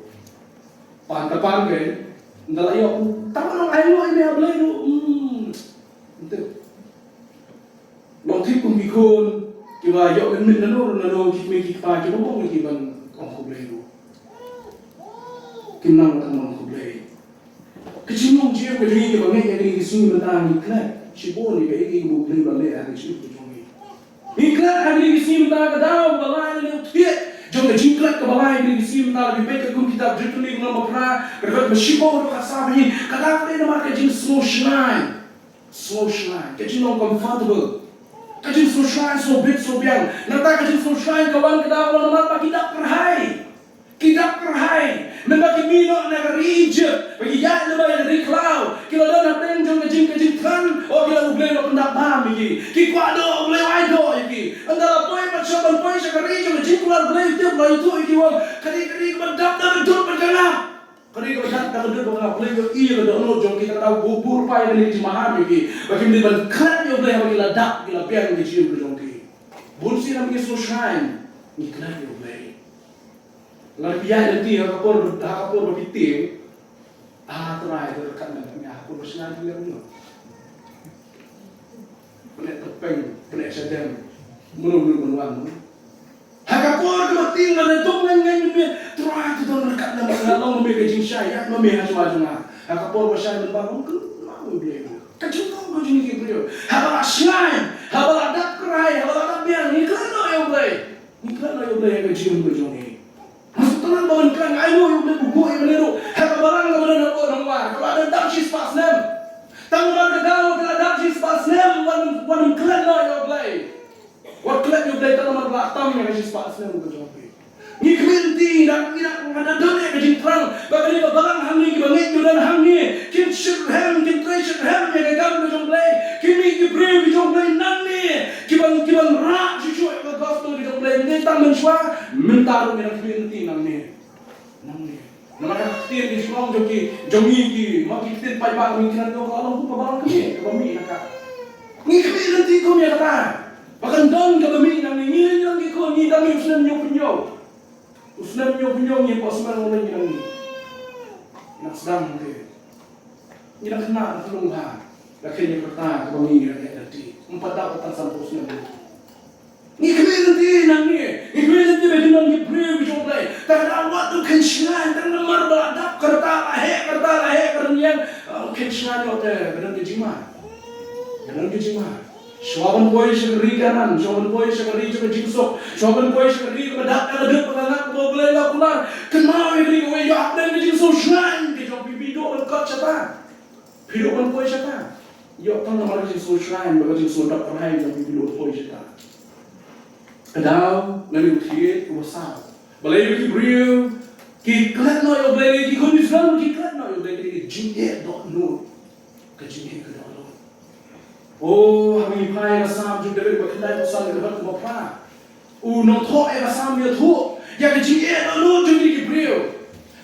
Pan te pan dei. Ynda la ïoh, tang ban ai nguh ïa me ha Blei ruh. Hmm. Ynda long tip kum ki khun kiba ïoh mynmiet nano nano, ki kmie ki kpa kiba bun kiban ong khublei ruh. Kim nang tang ban ong khublei. Ka jinglong jingim ka jong ngi kaba ngeit ïa kine ki sngi mynta, ngi klet shibun ïa kaei kaei ba U Blei u la leh ha ka jingim ka jong ngi. Ngi klet ha kine ki sngi mynta, ka daw ba lai, lane u thied jong ka jingklet kaba lai ha kine ki sngi mynta, la phi peit katkum kitab Deuteronomi lynnong ba phra, ka dkhot ba shiphew haduh ka saw, ba ngi, ka daw ka dei namar ka jingsngewshngaiñ. Sngewshngaiñ, ka jinglong comfortable. Ka jingsngewshngaiñ, sngewbit sngewbiang. Nangta ka jingsngewshngaiñ ka wan, ka daw ka long namar ba ki dap kyrhai. Ki dap kyrhai. Mynba ki mih noh na ka ri Ijipt, ba ki ïaid lyngba ïa ka ri khlaw, ki la don hapdeng jong ka jing, ka jingthrang. Oh, ki la, U Blei u la pyndap bam ïa ki. Ki kwah doh, U Blei u ai doh ïa ki. Ynda la poi pat sha, ban poi sha ka ri jong ka jingkular, U Blei u tip, u la ïathuh ïa ki, u ong, ka ri, ka ri kaba dap da ka dud bad ka ngap. Ka ri kaba dap da ka dud bad ka ngap. U Blei u ïohi ïa ka dohnud jong ki, ka daw bun bun ruh ïa kane ka jingmaham ïa ki. Ba kim dei ban klet ïa U Blei haba ki la dap, ki la biang ïa ka jingim ka jong ki. Bun sien ngi sngewshngaiñ, ngi klet ïa U Blei. Lada phi ïaid lynti ha ka por, ha ka por ba phi tieng, ah Trai, to ryngkat lem ïa nga ha ka por ba shngaiñ, phi lem noh. Pyneh tyrpeng, pyneh shadem, mano mano ban wan, mano. Ha ka por kaba tieng, lada dang ngan ngan mynmiet, Trai, to don ryngkat lem ïa nga, long ma me ka jingshai, ïaid ma me ha shuwa jong nga. Ha ka por ba shai mynba, ym kynmaw ïa U Blei. Ka jinglong ka jong ngi ki briew, haba la shngaiñ, haba la dap kyrhai, haba la dap biang, ngi klet noh ïa U Blei. Ngi klet noh ïa U Blei ha ka jingim ka jong ngi. Mynta tang ba wan kren, ai nguh ïa U Blei, u buh ïa U Blei ruh ha ka balang kaba don hapoh Nongwar, kaba la dang dap shispah snem. Tang namar ka daw ka la dap shispah snem, wat, wat klet noh ïa U Blei. Wat klet ïa U Blei tang namar ba la tam ïa ka shispah snem ka jong phi. Ngi khmih lynti, ngi da, ngi da, ngi da don ïa ka jingthrang ba kane ka balang hangne, kiba ngeit ki don hangne, kin shitrhem, kin trei shitrhem ïa ka kam ka jong U Blei. Kin mih ki briew ki jong U Blei nangne, kiban, kiban rah shuh shuh ïa ka gospel ka jong U Blei. Ngi tang mynshuwa, mynta ruh ngi da khmih lynti nangne. Nangne. Namar ka ktien ka jinglong jong ki, jong ngi ki, ma ki ktien paidbah ngi kren, ka long kum ka balang kmie kaba mih na ka. Ngi khmih lynti kum ïa kata. Ba kan don kaba mih nangne, ngi leh ngi ki khun, ngi dang ïoh u snem hynñiew phew hynñiew. U snem hynñiew phew hynñiew ngi hapoh Smel Walleng ngi dang ïoh. Nang sdang te. Ngi dang khynnah, dang khyllung bha. La kheiñ ïa ka rta kaba ngi, ngi dang ïoh lynti. Ym pat dap tang sanphew snem. Ngi khmih lynti nangne, ngi khmih lynti ba kin don ki briew ki jong U Blei. Tang da wat u kheiñ shngaiñ, tang namar ba la dap ka rta, la heh ka rta, la heh ka rynïeng. Ah, u kheiñ shngaiñ noh te, ka don ka jingma. Ka don ka jingma. Shuwa ban poi sha ka ri Kanaan, shuwa ban poi sha ka ri jong ka jingsuk, shuwa ban poi sha ka ri kaba dap da ka dud bad ka ngap kaba U Blei u la kular, kynmaw ïa ka ri kawei, ïoh hapdeng ka jingsngewshngaiñ ka jong phi, phi duh ban kot shata. Phi duh ban poi shata. Ïoh tang namar ka jingsngewshngaiñ bad ka jingsngewdap kyrhai jong phi, phi duh ban poi shata. Ka daw lane u thied uba saw. Balei ba ki briew ki klet noh ïa U Blei, ki khun Israel ki klet noh ïa U Blei, ki jingeh dohnud. Ka jingeh ka dohnud. Oh, ha ngi phai ïa ka Salm jong u David ba khyndai phew san, ka dkhot ba phra. U nongthoh ïa ka Salm u ïathuh ïa ka jingeh dohnud jong ki briew.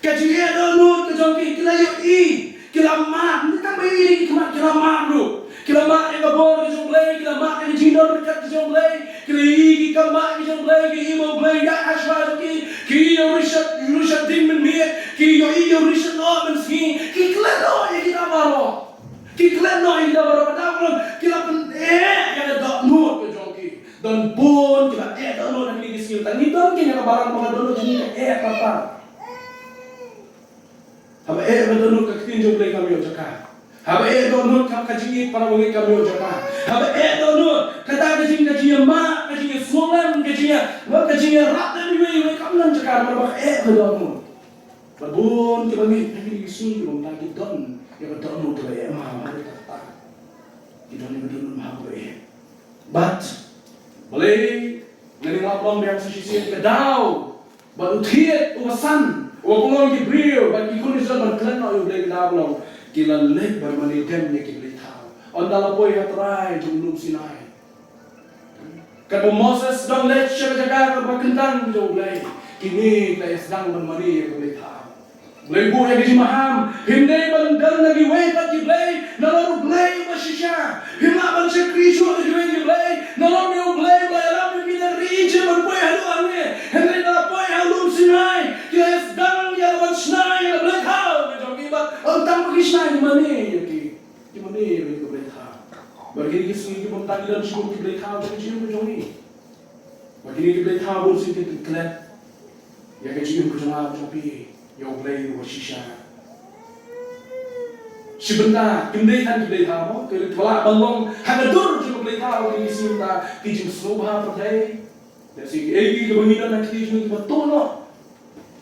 Ka jingeh dohnud ka jong ki, ki la ïohi, ki la mad, ym tang ba ïohi ki khmat, ki la mad ruh. Ki la mad ïa ka bor ka jong U Blei, ki la mad ïa ka jingdon ryngkat ka jong U Blei, ki la ïohi ki kambah ki jong U Blei, ki ïohi ba U Blei u ïaid ha shuwa jong ki, ki ïohi ïa u rishot, ïa u rishot ding mynmiet, ki ïohi ïa u rishot noh mynsngi, ki klet noh ïa kita baroh. Ki klet noh ïa kita baroh, ka daw ka long, ki la pyneh ïa ka dohnud ka jong ki. Don bun kiba eh dohnud ha kine ki sngi, tang ngi don kine, ka balang ba ka dohnud jong ngi ka eh kata. Haba eh ka dohnud ka ktien jong U Blei kam ïoh jaka. Haba eh dohnud ka, ka jingïeit para bangeit kam ïoh jaka. Haba eh dohnud kata ka jing, ka jingïamah, ka jingïasngewlem, ka jingïa, ka jingïarap lem iwei iwei kam don jaka. Ka dohnud. Bad bun kiba ngeit ha kine ki sngi kiba mynta ki don ïa ka dohnud kaba eh ma ha kata. Ki don ïa ka dohnud ma ha kaba eh. Bad balei nga ong ba long biang sa shisien ka daw bad u thied uba san uba pynlong ki briew bad ki khun Israel ban klet noh ïa U Blei, ka daw ba long ki la leit ban mane dem ïa ki blei thaw. Ynda la poi ha trai jong u lum Sinai. Katba u Moses u dang leit sha ka jaka kaba kyntang jong U Blei, kine ki la ïasdang ban mane ïa ka blei thaw. U Blei u buh ïa ka jingmaham, hynrei ban don na kiwei pat ki blei nalor U Blei uba shisha. Hynrei ban shakri shuh na kiwei ki blei nalor U Blei uba la ïalam ïa ki na ka ri Ijipt ban poi haduh hangne. Hynrei ynda la poi ha u lum Sinai, ki la ïasdang ïa ka ban shna ïa ka blei thaw ka jong ki bad ym tang ba ki shna, ki mane ïa ki. Ki mane ïa ka blei thaw. Bad kine ki sngi kiba mynta ki don shibun ki blei thaw sha ka jingim ka jong ngi. Bad kine ki blei thaw bun sien ki klet ïa ka jingim ka jong nga ka jong phi, ïa U Blei uba shisha. Shi bynta kim dei tang ki blei thaw mo, ki la lah ban long ha ka dur jong ka blei thaw, kine ki sngi mynta ki jingsngewbha pyrthei. Lehse kiei kiei kiba ngi don ha kti jong ngi kiba tuh noh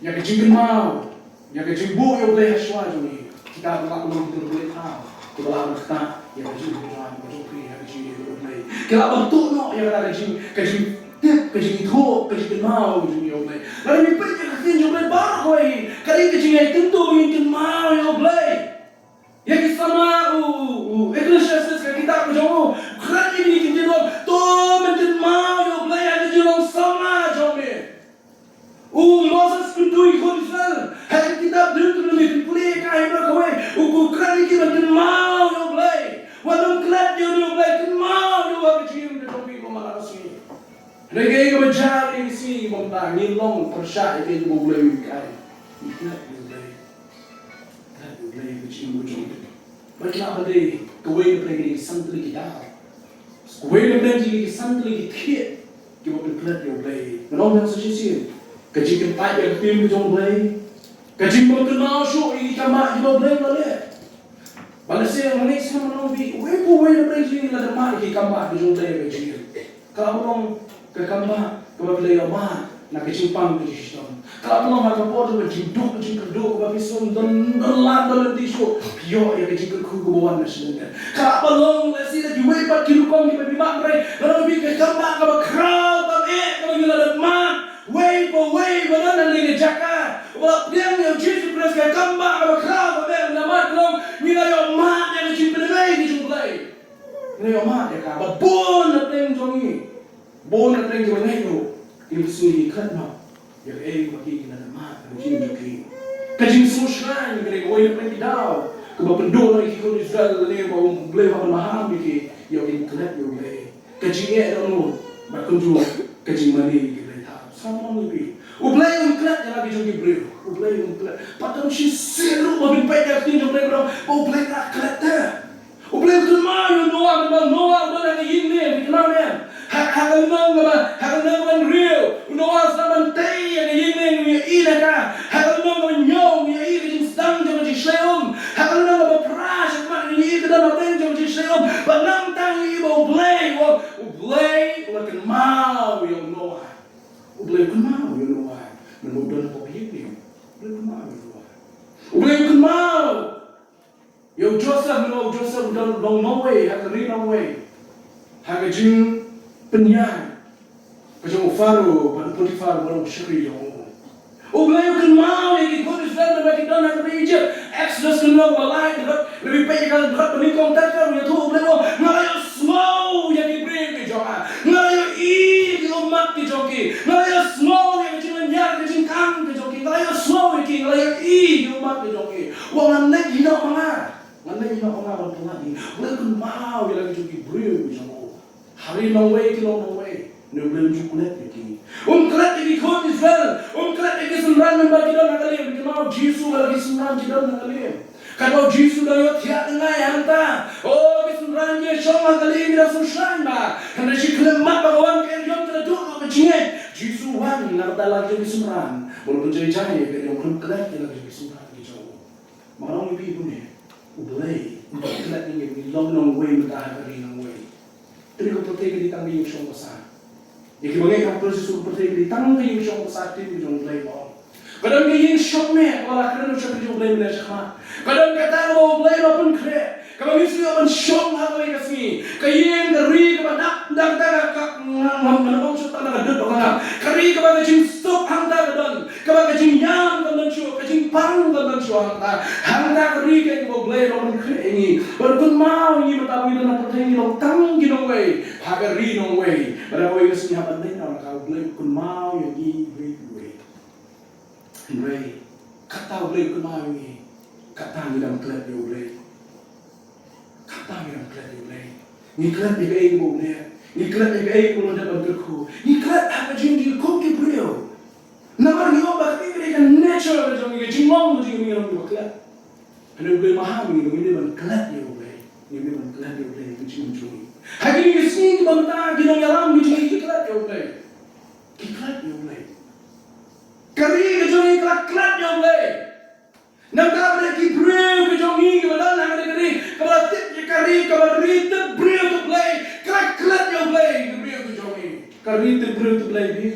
ïa ka jingkynmaw, ïa ka jingbuh ïa U Blei ha shuwa jong ngi. Kita ba lah long kita U Blei thaw, kita ba lah ban ktah ïa ka jingkynmaw ka jong phi ha ka jingïeit U Blei. Ki lah ban tuh noh ïa kata ka jing, ka jingtip, ka jingithuh, ka jingkynmaw ka jong ngi ïa U Blei. Lada ngi peit ïa ka ktien jong U Blei baroh kawei, ka dei ka jingïaid kyntu ba ngin kynmaw ïa U Blei. Ïa ki samla u, u, u Ecclesiastes ka kitab ka jong u, u kren ïa kine ki ktien, to men kynmaw ïa U Blei ha ka jinglong samla jong me. U Moses u kyntu ïa ki khun Israel ha ka kitab Deuteronomi, phi pule ïa ka ha i baroh kawei, u, u kren ïa ki ban kynmaw ïa U Blei. Wat nym klet ïa U Blei, kynmaw ïa U ha ka jingim ka jong phi kumba la ka sngi. Hynrei kaei kaba jia ïa ki sngi kiba mynta, ngi long pyrshah ïa kaei kaba U Blei u hikai. Ngi klet ïa U Blei. Klet ïa U Blei ka jingim ka jong ngi. Bad ki lah ban dei kawei na pdeng kine ki san tylli ki daw. Kawei na pdeng kine ki san tylli ki thied kiba pyntlot ïa U Blei. Ngan ong biang sa shisien. Ka jingkyntait ïa ka ktien ka jong U Blei. Ka jingbym kynmaw shuh ïa ki kambah kiba U Blei u la leh. Ba lehse nga ngeit sngewbha ngan ong ïa phi, uwei pa uwei na pdeng jong ngi la dep mad ïa ki kambah ka jong U Blei ha ka jingim. Ka lah ban long ka kambah kaba phi la ïoh mad na ka jingpang ka jingshitom. Ka lah ban long ha ka por jong ka jingduk ka jingkyrduh kaba phi sngew ym don, ym don lad ym don lynti shuh, phi ïoh ïa ka jingkyrkhu kaba wan na sha lyndet. Ka lah ban long lehse da kiwei pat ki rukom kiba phi mad, hynrei ngan ong ïa phi, ka kambah kaba khraw bad eh kaba ngi la dep mad, uwei pa uwei uba don hangne ha ka jaka uba la pdiang ïa U Jisu Khrist, ka kambah kaba khraw bad eh kaba ngi la mad ka long ngi la ïoh mad ïa ka jingpynlong ka jong U Blei. Ngi la ïoh mad ïa ka, bad bun na pdeng jong ngi, bun na pdeng kiba ngeit ruh, ki sngew ki klet noh ïa kaei kaba ki la dep mad ha ka jingim jong ki. Ka jingsngewshngaiñ ka dei kawei na pdeng ki daw kiba pynduh ïa ki khun Israel lane ba U Blei u hap ban maham ïa ki, ïoh kin klet ïa U Blei. Ka jingeh dohnud bad kumjuh ka jingmane ïa ki blei thaw. Sa mano ïa phi, U Blei um klet ïa la ki jong ki briew. U Blei um klet. Pat tang shisien ruh ba phin peit ïa ka ktien jong U Blei ba ong ba U Blei u la klet te. U Blei u kynmaw ïa u Noah, mynba u Noah u don ha ka ïing lieng, phi kynmaw ne em? Ha, ha ka lynnong kaba, ha ka lynnong kaba hynriew, u Noah u sdang ban tei ïa ka ïing lieng, u ïohi na ka. Ha ka lynnong kaba hynñiew, u ïohi ka jingsdang jong ka jingshlei um. Ha ka lynnong kaba phra, shakhmat, u ïohi ka don hapdeng jong ka jingshlei um. Bad nangta ngi ïohi ba U Blei, u, U Blei u la kynmaw ïa u Noah. U Blei u kynmaw ïa u Noah. Mynba u don hapoh ka ïing lieng, U Blei u kynmaw ïa u Noah. U Blei u kynmaw ïa u Joseph, mynba u Joseph u don, u don Nongwei, ha ka ri Nongwei, ha ka jingpynïaid ka jong u Pharaoh bad u Potiphar uba long u shakri jong u. U Blei u kynmaw ïa ki khun Israel mynba ki don ha ka ri Ijipt. Exodus ka lynnong ba lai, dkhot, lada phi peit ïa ka dkhot ba nyngkong ter ter, u ïathuh, U Blei u ong, nga la ïohsngew ïa ki briew ki jong nga. Nga la ïohi ïa ki ummat ki jong ki. Nga la ïohsngew ïa ka jinglynñiar ka jingkhang ka jong ki. Nga la ïohsngew ïa ki, nga la ïohi ïa ki ummat ki jong ki. U ong ngan leit hi noh ma nga. Ngan leit hi noh ma nga ban pyllait ïa ki. U Blei u kynmaw ïa la ki jong ki briew ki jong u. Ha ri Nongwei ki long Nongwei. Ne U Blei um ju klet ïa ki. Um klet ïa ki khun Israel. Um klet ïa ki synran mynba ki don ha ka lieng. Phi kynmaw U Jisu ha la ki synran ki don ha ka lieng. Katba U Jisu u dang ïohthiah tyngai hangta, o, ki synran ki shong ha ka lieng ki dang sngewshlaiñ bha. Hynrei shi khyllipmat ba ka wan, ka eriong ka la duh ruh ka jingngeit. U Jisu u wan na ka bynta la ki jong ki synran. Bad u pynjai jai ïa ka eriong, klet ïa la ki jong ki synran ki jong u. Ba nga ong ïa phi kumne, U Blei um klet ïa ngi, ngi long Nongwei mynta ha ka ri Nongwei. Kane ka pyrthei ka dei tang ka ïing shong basa. Ïa kiba ngeit ha U Khrist Jisu, ka pyrthei ka dei tang ka ïing shong basa, ktien ka jong U Blei ka ong. Ka don ka ïing shong meh kaba la kren sha ka jong U Blei mynne shakhmat. Ka don kata kaba U Blei u la pynkhreh, kaba ngi shu ïoh ban shong ha kawei ka sngi. Ka ïing ka ri kaba dap, dap, dap, ka, ka, ngam, ngam, ngam, ngam, shong tang da ka dud ba ka ngam. Ka ri kaba ka jingsuk hangta ka don, kaba ka jingïam ka don shuh, ka jingpang ka don shuh hangta. Hangta ka ri ka ïing kaba U Blei u la pynkhreh ïa ngi. Bad u kynmaw ïa ngi mynta ba ngi don ha pyrthei ngi long tang ki nongwei ha ka ri nongwei. Bad ha kawei ka sngi haba ngi leit noh na ka, U Blei u kynmaw ïa ngi iwei pa iwei. Hynrei kata U Blei u kynmaw ïa ngi, kata ngi dang klet ïa U Blei. Kata ngi dang klet ïa U Blei. Ngi klet ïa kaei kaba U Blei, ngi klet ïa kaei kaba U Blei ban kyrkhu. Ngi klet ha ka jingdih kum ki briew. Namar ngi ong ba kata ka dei ka nature ka jong ngi, ka jinglong ka jong ngi, ngi long kiba klet. Hynrei U Blei u maham ïa ngi ba ngin dei ban klet ïa U Blei. Ngin dei ban klet ïa U Blei ha ka jingim jong ngi. Ha kine ki sngi kiba mynta ki nongïalam ki jong ngi ki klet ïa U Blei. Ki klet ïa U Blei. Ka ri ka jong ngi ka la klet ïa U Blei. Nangta ba dei ki briew ki jong ngi kiba don ha kane ka ri, kaba la tip ïa ka ri, kaba ri tip briew tip Blei, ka la klet ïa U Blei, ki briew ki jong ngi. Ka ri tip briew tip Blei phi.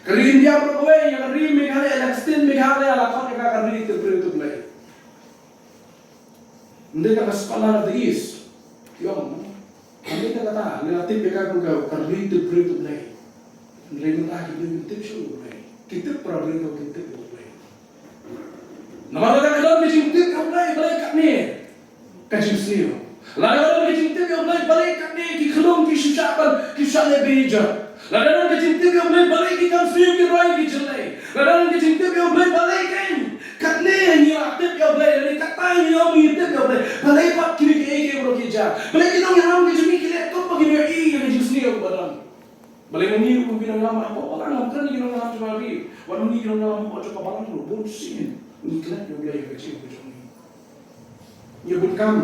Ka ri India baroh kawei, ïa ka ri Meghalaya, la extend Meghalaya, la khot ïa ka ka ri tip briew tip Blei. Ym dei ka ka Scotland of the East. Ki ong, ym dei ka kata, ngi la tip ïa ka kum ka, ka ri tip briew tip Blei. Hynrei mynta ki briew kim tip shuh ïa U Blei. Ki tip para briew, kim tip ïa U Blei. Namar lada ka don ka jingtip ïa U Blei, balei katne ka jingsniew? Lada ka don ka jingtip ïa U Blei, balei katne ki khyllung ki shu shah ban, ki shah leh bejot? Lada ka don ka jingtip ïa U Blei, balei ki kham sniew ki roi ki jyllei? Lada ka don ka jingtip ïa U Blei, balei kein katne ngi la tip ïa U Blei, lane katta ngi ong ngi tip ïa U Blei, balei pat kine kiei kiei baroh ki jia? Balei ki nongïalam ki jong ngi ki leh kumba ki nongïalam ïa ka jingsniew kaba don? Balei ma ngi ruh kum ki nongïalam hapoh balang, ngam kren ïa ki nongïalam jong ka ri, wat ma ngi ki nongïalam hapoh jong ka balang ruh, bun sien ngi klet ïa U Blei ha ka jingim ka jong ngi. Ngi bun kam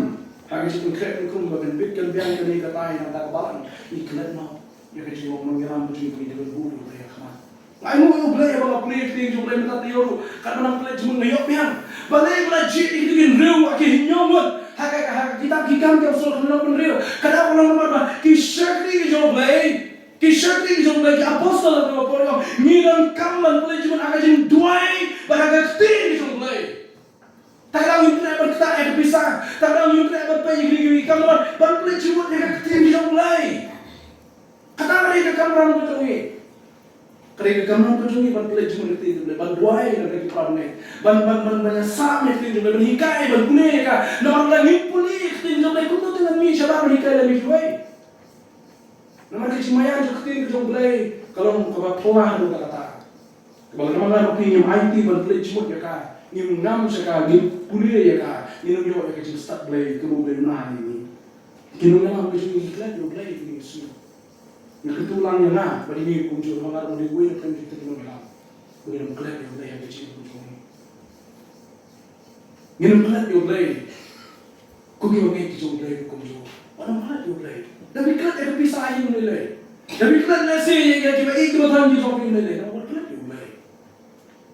ha ka jingpynkhreh pynkhum ba kan bit kan biang kane katai nangta ka balang, ngi klet noh ïa ka jinglong nongïalam ka jong ngi ba ngi dei ban buh ïa U Blei ha khmat. Nga ainguh ïa U Blei ba nga pule ïa ka ktien jong U Blei mynta taïew ruh, katba nang pule jingmut nga ïoh biang. Balei ba la jied ïa ki hynriew ki hynñiew ngut ha ka, ha ka kitab Ki Kam ki Apostol khyndai hynriew? Ka daw ka long namar ba ki shakri ki jong U Blei. Ki shakri ki jong U Blei, ki apostol, ha kaba poi ong, ngi donkam ban pynleit jingmut ha ka jingduwai bad ha ka ktien ki jong U Blei. Te ka daw ngim treh ban ktah ïa ka pisa, te ka daw ngim treh ban peit ïa ki, ki kam, ban pynleit jingmut ïa ka ktien ki jong U Blei. Kata ka dei ka kamram ka jong ngi. Ka dei ka kamram ka jong ngi ban pynleit jingmut ïa ka ktien jong U Blei, ban duwai ïa ka, ki para bangeit, ban, ban, ban, ban ïasam ïa ka ktien jong U Blei, ban hikai, ban pule ïa ka. Namar lada ngim pule ïa ka ktien jong U Blei, kumno te ngan mih shabar ban hikai lem ïa kiwei? Namar ka jingmaïan jong ka ktien ka jong U Blei ka long kaba phylla haduh katta katta. Kaba lada ma nga ma phi ngim aiti ban pynleit jingmut ïa ka, ngim ngam sha ka, ngim pule ïa ka, ngin ym ïoh ïa ka jingstad Blei kaba U Blei un ai ïa ngi. Ki nongïalam ka jong ngi ki klet ïa U Blei ha kine ki sngi. Nga kyntu lang ïa nga bad ïa ngi kumjuh, namar nga ruh nga dei uwei na pdeng kita ki nongïalam. Ba ngin ym klet ïa U Blei ha ka jingim ka jong ngi. Ngin ym klet ïa U Blei kum kiba ngeit ki jong U Blei, kumjuh. Wat nym klet ïa U Blei. Da phi klet ïa ka pisa ïa U Blei lei? Da phi klet lehse ïa kiba ïeit kiba don ki jong U Blei lei? Wat klet ïa U Blei.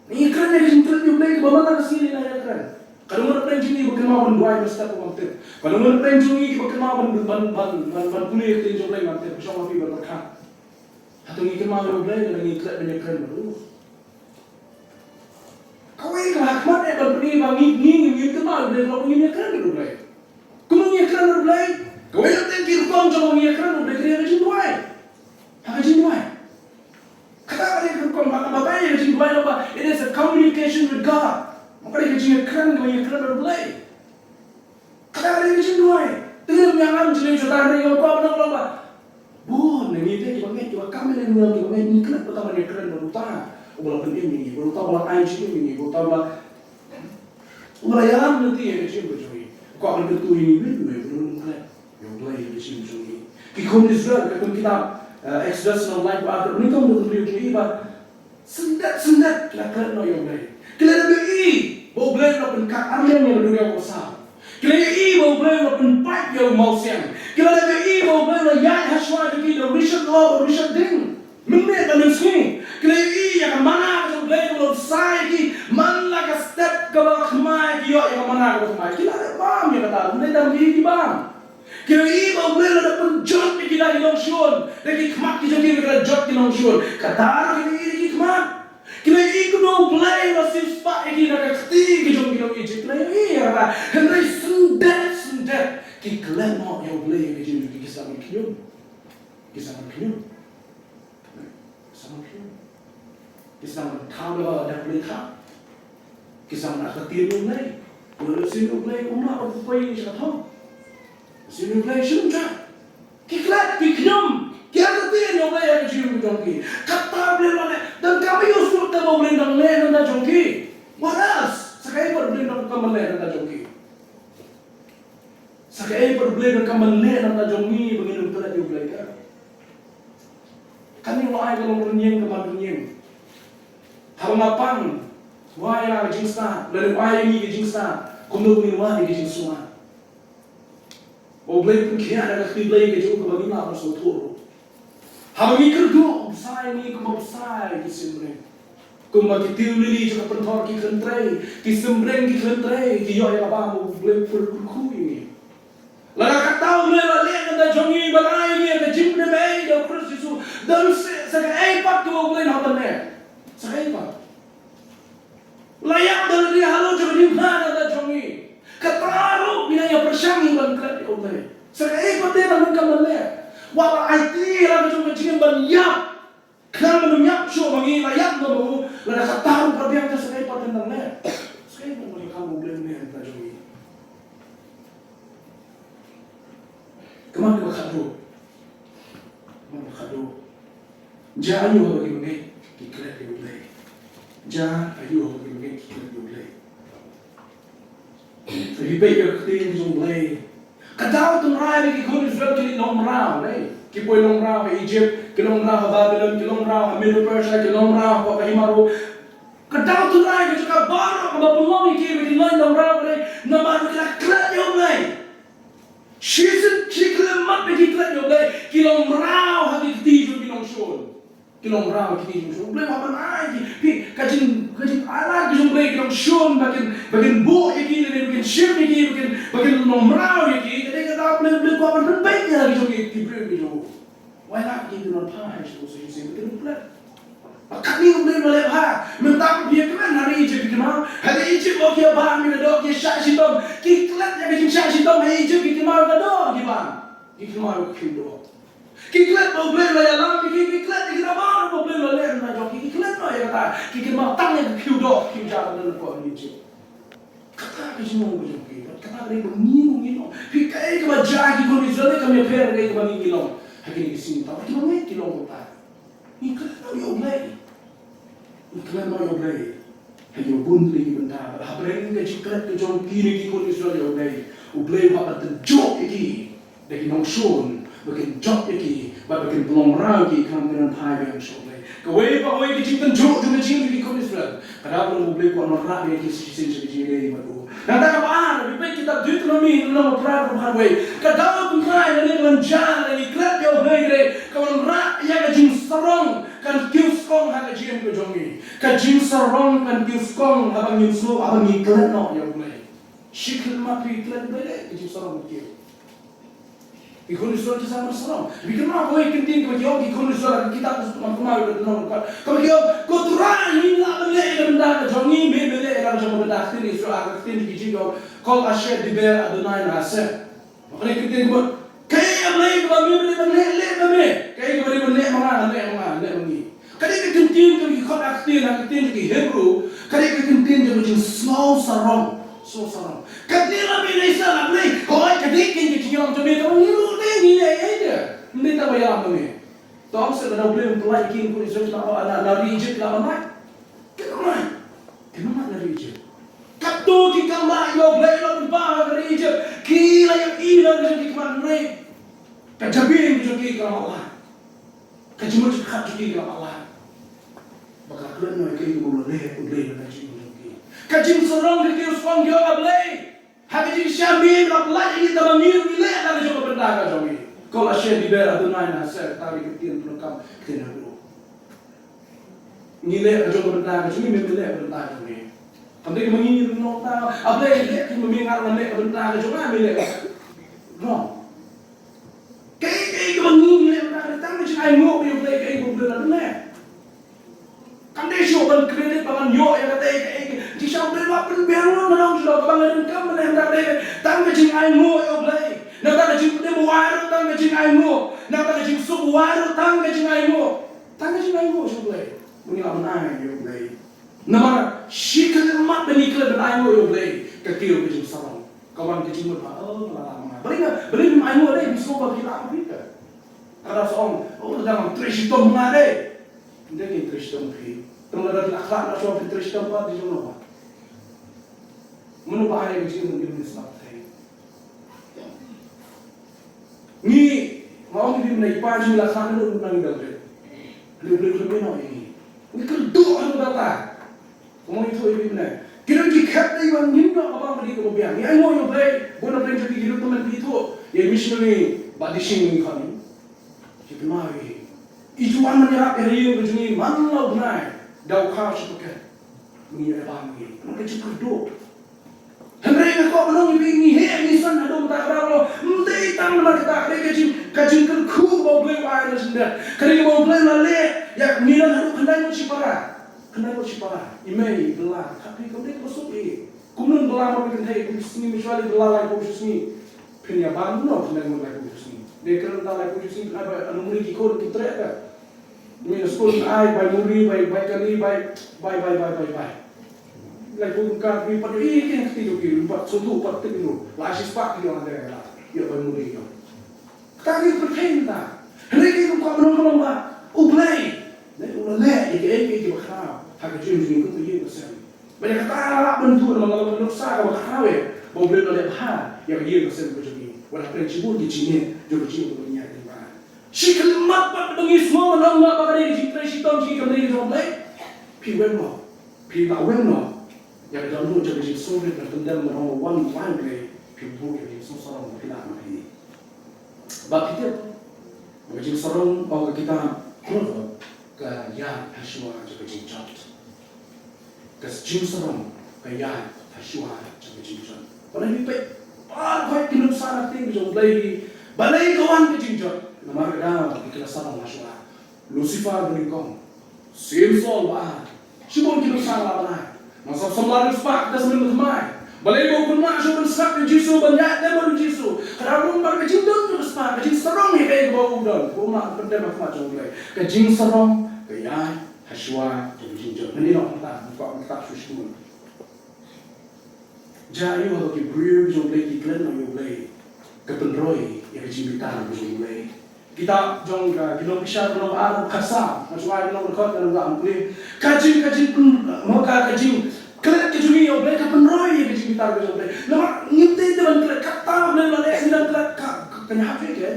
Ngi kren ïa ka jingklet ïa U Blei kaba man la ka sngi lei, ngi ïa kren. Ka don na pdeng jong ngi kiba kynmaw ban duwai mynstep, ngam tip. Ka don na pdeng jong ngi kiba kynmaw ban, ban, ban, ban, ban pule ïa ka ktien jong U Blei, ngam tip. Ka shong ma phi ban pyrkhat. Hato ngi kynmaw ïa U Blei lada ngi klet ban ïa kren bad U? Kawei ka hakhmat eh ban pyni ba ngi, ngi, ngi, ngi kynmaw ïa U Blei, kaba ngim ïa kren bad U Blei. Kumno ngi ïa kren bad U Blei? Kawei na pdeng ki rukom jong ngi ïa kren bad U Blei ka dei ha ka jingduwai. Ha ka jingduwai. Kata ka dei ka rukom ba, ba, ba, ka jingduwai, ba, it is a communication with God. Ba ka dei ka jingïakren, ka jingïakren bad U Blei. Kata ka dei ka jingduwai. Te ngim ïa ngam jingduwai jong ngi, ngam kwah ban ong ba, bun na ngi te kiba ngeit, kiba kam ïa lade, kiba ngeit, ngi klet ba tang ban ïakren bad uta uba la pynim ïa ngi, bad uta uba la ai jingim ïa ngi, bad uta uba la, uba la ïalam lynti ïa ka jingim ka jong ngi. Kwah ban kyntu ïa ngi, ngi, ngi, ngi klet ïa U Blei ha ka jingim jong ngi. Ki khun Israel, katkum kitab, eh, Exodus, Number, Laitluid, Baroh, ngi tang ban ïohi ba Syndet, syndet, ki la klet noh ïa U Blei. Ki la dep ïohi ba U Blei u la pynkat arliang ïa ka duriaw kaba saw. Ki la ïohi ba U Blei u la pynpait ïa u mawsiang. Ki la dep ïohi ba U Blei u la ïaid ha shuwa jong ki da u rishot lyoh, u rishot dieng. Mynmiet bad mynsngi. Ki la ïohi ïa ka manna ka jong U Blei kaba la sa ïa ki man la ka step kaba thymmai, ki ïoh ïa ka manna kaba thymmai. Ki la dep bam ïa kata, U Blei u la ïohi ki bam. Ki la ïohi ba U Blei u la dep pynjot ïa ki da ki nongshun, da ki khmat ki jong ki, ki la jot ki nongshun. Kata ruh ki la ïohi da ki khmat. Ki la ïohi kumno U Blei u la siew spah khñium. Ki sdang ban khñium. Ki sdang ban khñium. Ki sdang ban thaw da, da U Blei thaw. Ki sdang ban ktien U Blei. Lada sien U Blei um lah ban poi sha ka thong. Sien U Blei shim ja. Ki klet, ki khñium, ki ktien U Blei ha ka jingim ka jong ki. Kata U Blei u la leh. Donkam aiu shuh te ba U Blei dang leh na ka bynta jong ki. What else? Sa kaei pat U Blei donkam ban leh na ka bynta jong ki. Sa kaei pat U Blei donkam ban leh na ka bynta jong ngi ba ngin ym klet ïa U Blei ka. Kane u ai ka long rynïeng ka ban rynïeng. Haba nga pang, u ai ïa nga ka jingstad, lane u ai ïa ngi ka jingstad, kumno ngin wad ïa ka jingsumar. Ba U Blei u pynkhiah da ka kti Blei ka jong u kaba ngim lah ban sngewthuh ruh. Haba ngi kyrduh, u bsa ïa ngi kumba bsa ïa ki synreng. Kumba ki tiew lili jong ka pynthor ki khlem trei, ki synreng ki khlem trei, ki ïoh ïa ka bam, U Blei u pyrkhu ïa ngi. Lada kata U Blei u la leh na ka bynta jong ngi, ban ai ïa ngi ka jingpynïaid da U Khrist Jisu, don sa, sa kaei pat kaba U Blei u hap ban leh. Sa kaei pat. La ïap da lade halor jong ka diengphna na ka bynta jong ngi. Kata ruh ngi nang ïa pyrshang ban klet ïa U Blei. Sa kaei pat te ba U Blei u hap ban leh. Wat la aiti ïa la ka jong ka jingim ban ïap. Khnang ban ym ïap shuh ma ngi, la ïap noh ma u, lada kata ruh ka biang te sa kaei pat te nang leh. Sa kaei pat U Blei u hap ban leh na ka bynta jong ngi. Ka mat kaba khatduh. Ka mat kaba khatduh. Jia aiu haba ki bangeit ki klet ïa U Blei. Jia aiu haba ki bangeit ki klet ïa U Blei. Te phi peit ïa ka ktien jong U Blei. Ka daw tynrai ba ki khun Israel ki leit long mraw, ne? Ki poi long mraw ha Egypt, ki long mraw ha Babylon, ki long mraw ha Medo Persia, ki long mraw ha ka hima ruh. Ka daw tynrai ka jaka baroh kaba pynlong ïa ki ba ki leit long mraw, ne? Namar ba ki la klet ïa U Blei. Shisien shi khyllipmat ba ki klet ïa U Blei, ki long mraw ha ki kti jong ki nongshun. Ki long mraw ha ki kti jong ki nongshun. U Blei u hap ban ai ki, phi, ka jing, ka jingailad ka jong U Blei, ki nongshun ba kin, ba kin buh ïa ki, lane ba kin shim ïa ki, ba kin, ba kin long mraw ïa ki, ka dei kata U Blei, U Blei u kwah ban pynbeit ïa la ki jong ki, ki briew ki jong u. Wai la ki, ki don phai sha u, sha u, sha u, ki don pynbeit. Ba katne U Blei u la leh bha. Mynta phi ïa kmen ha ri Egypt ki kynmaw. Ha ri Egypt, oh, ki ïa bam ïa ka doh, ki ïa shah shitom. Ki klet ïa ka jingshah shitom ha Egypt, ki kynmaw ka doh ki bam. Ki kynmaw ka khiew doh. Ki klet ba U Blei u la ïalam ïa ki, ki klet ïa kita baroh ba U Blei u la leh na jong ki, ki klet noh ïa kata. Ki kynmaw tang ïa ka khiew doh, khiew jar na ka ri Egypt. Kata ka jingmut ka jong ki, kata ka dei ba ngi ruh ngin long. Phi, kaei kaba jia ki khun Israel kam ïapher kaei kaba ngi ngi long. Ha kine ki sngi, tang ki bangeit ki long kumta. Ngi klet noh ïa U Blei. Ngi klet noh ïa U Blei. Ha ki bun tylli ki bynta, bad hapdeng ka jingklet ka jong kine ki khun Israel ïa U Blei, U Blei u hap ban tynjuh ïa ki. Da ki nongshun, ba kin jop ïa ki, bad ba kin pynlong mraw ïa ki, khnang ba kin wan phai biang sha U Blei. Kawei pa kawei ka jingtynjuh jong ka jingim jong ki khun Israel. Ka daw ba U Blei u kwah wanrah ïa ki shisien sha ka jingïadei bad u. Nangta kaba ar, phi peit kitab Deuteronomi, lynnong ba phra, ba khatwei. Ka daw ba tynrai lane ka lynjar lada ngi klet ïa U Blei, ka wanrah ïa ka jingsarong, kan kiew skong ha ka jingim ka jong ngi. Ka jingsarong kan kiew skong haba ngin shu, haba ngi klet noh ïa U Blei. Shi khyllipmat phi klet ïa U Blei, ka jingsarong kan kiew. Ki khun Israel ki sa ban sarong. Phi kynmaw kawei ka ktien kaba ki ong ki khun Israel ha ka kitab Khun Samla, kaba ki ong, ko Trai, ngim lah ban leh ïa ka bynta ka jong ngi, me me leh ïa ka jong ka bynta. Ka ktien Israel, ka ktien ki Jiw ki ong, Kol asher diber Adonai na'aseh. Ka ktien kaba, kaei A Blei kaba me me leh ban leh, leh ma me. Kaei kaba me leh ma nga, leh ma nga, leh ma ngi. Ka dei ka ktien jong ki khot, ka ktien, ka ktien jong ki Hebru, ka dei ka ktien jong ka jingsngew sarong, sngew sarong. Katne la me lei sa la Blei, hooid ka dei ka jingïalam jong me, tangba ngi ruh ngi leh ïa ka. Ym dei tang ba ïalam me. To ong seh lada U Blei um pyllait ïa ki khun Israel na, na, na ri Egypt la ban lait. Kin ym lait. Kin ym lait na ri Egypt. Katto ki kam lait ïa U Blei la ban pynpaw ha ka ri Egypt. Ki la ïohi na ka jong ki khmat hynrei ka jabieng ka jong ki ka la mad lait. Ka jingmut jingpyrkhat jong ki ka la mad lait. Ba ka klet noh ïa kaei kaba u la leh U Blei na ka jingim jong ki. Ka jingsarong ka kiew skong ki ong A Blei. Ha ka jingshisha me la pyllait ïa ngi, tangba ngi ruh ngi leh na ka jong ka bynta ka jong ngi. Kol asher diber Adonai na'aseh, kata ka dei ka ktien pyndonkam, ktien Hebru. Ngi leh ka jong ka bynta ka jong ngi, me me leh ka bynta ka jong me. Kam dei ba ngi ngi ruh ngi ong ta, A Blei leh, kumba me nga ruh ngan leh ka bynta ka jong nga, me leh. Wrong. Kaei kaei kaba ngi ngi leh mynta ka dei tang ka jingainguh ïa U Blei, kaei kaba U Blei u la leh. Kam dei shuh ban credit ba ngan ïoh ïa kata kaei kaei. Jingshisha U Blei u la pynbiang noh, nga ong shuh kaba nga donkam mynta ka dei tang ka jingainguh ïa U Blei. Nangta ka jingpynim wai ruh tang ka jingainguh. Nangta ka jingsuk wai ruh tang ka jingainguh. Tang ka jingainguh sha U Blei. Ngi la ban ai ïa U Blei. Namar shi khyllipmat ba ngi klet ban ainguh ïa U Blei, ka kiew ka jingsarong. Ka wan ka jingmut ba, oh, la la ma nga. Balei nga, balei ngim ainguh lei, ngim sngewbha ba phi la ma phi ka. Ka da song, oh, la dang trei shitom ma nga lei. Ym dei ngin trei shitom phi. Tang lada phi la khlad la shuwa phi trei shitom pat, dei jong no ba. Mano ba ai ka jingmut ïa U Blei sbak thei. Ngi, nga ong ïa phi mynne, i pa jong ngi la khlad naduh ngi dang rit. Ngi Blei khlem ïeh noh ïa ngi. Ngi kyrduh ha u data. Kumno ngi thoh ïa phi mynne. Ki don ki khep dei ban ngim noh ka bang ba dei kaba biang. Ngi ainguh ïa U Blei, bun na pdeng jong ki ki lut tymmen phi thoh. Ïa i missionary Bah Dishing ngi khot ïa. Ki kynmaw ïa i. I ju wan ban ïarap ïa ka ïing ka jong ngi man la u bnai. Da u khaw shi paket. Ngi ïa bam ngi. Namar ka jingkyrduh. Hynrei nga kwah ban ong ïa phi, ngi heh ngi san haduh mynta ka daw. Ym dei tang namar kata, ka dei ka jing, ka jingkyrkhu ba U Blei u ai na jingdep. Ka dei kaba U Blei u la leh ïa ngi don haduh khyndai ngut shipara. Khyndai ngut shipara. I mei, i bylla, khat phi kam dei kaba suk ïa i. Kumno bylla ma phi kynthei, phi sngi, mynshuwa lei bylla laiphew shi sngi. Phin ïa bam kumno khyndai ngut laiphew shi sngi. Dei kren mynta laiphew shi sngi, phin ai ba alumni ki khun ki treh ka. Ngi na skul ai bai muri, bai, bai kani, bai, bai, bai, bai, bai, bai. Lai bun ka, ngi pat ïohi ïa ki kti jong ki, ngi pat sngewthuh, pat tip ïa u. La shispah ki ïoh lade la. Ïoh bai muri ïoh. Kata ngi pyrthei mynta. Hynrei ngi kum ka mynno mynno ba U Blei. Ne U Blei leh ïa kiei kiei kiba khraw ha ka jingim jong ngi kum ka ïing ka sem. Ba ïa kata la lah ban duh namar nga long ka nuksa kaba khraw ïa. Ba U Blei u la leh bha ïa ka ïing ka sem ka jong ngi. Wat hapdeng shibun ki jingeh jong ka jingim kaba ngi ïaid lyngngoh. Shi khyllipmat pat ba ngi sngew ban ong ba ka dei ka jingtrei shitom jong ngi kam dei ka jong U Blei. Phi weng noh. Phi la weng noh. Ïa ka dohnud jong ka jingsngewrit ban pyndem ban ong wan wan Blei. Phi buh ïa ka jingsngewsarong ba phi lah ma phi. Ba phi tip. Ka jingsarong ong ka kitab Proverb ka ïaid ha shuwa jong ka jingjot. Ka jingsarong ka ïaid ha shuwa jong ka jingjot. Balei ngi peit baroh ki nuksa na ktien ka jong U Blei, balei ka wan ka jingjot? Namar ka daw ki la sarong ha shuwa. Lucifer ba nyngkong, Syiem Saul ba ar. Shibun ki nuksa la ban ai. Nga sngewsih la riewspah ka snem ba thymmai. Balei ba u khynnah shu ban sngap ïa U Jisu, ban ïaid lem bad U Jisu. Ka daw rung ba ka jingdon jong ka spah, ka jingsarong ïa kaei kaba u don. Ba um lah pyndem ha khmat jong U Blei. Ka jingsarong ka ïaid ha shuwa jong ka jingjot. Ngan ïeh noh mynta, ngan kwah mynta shu shu. Jia aiu haba ki briew jong U Blei ki klet noh ïa U Blei, ka pynroi ïa ka jingbitar jong U Blei. Kitab jong ka Ki Nongbishar lynnong ba ar dkhot saw, nga shu ai lynnong dkhot ka lynnong ba ar. Ka jing, ka jing, mo ka, ka jingklet ka jong ngi ïa U Blei ka pynroi ïa ka jingbitar ka jong U Blei. Namar ngim dei te ban klet, kata U Blei u la leh ngi dang klet, ka, ka, ka ngi hap ïa ka.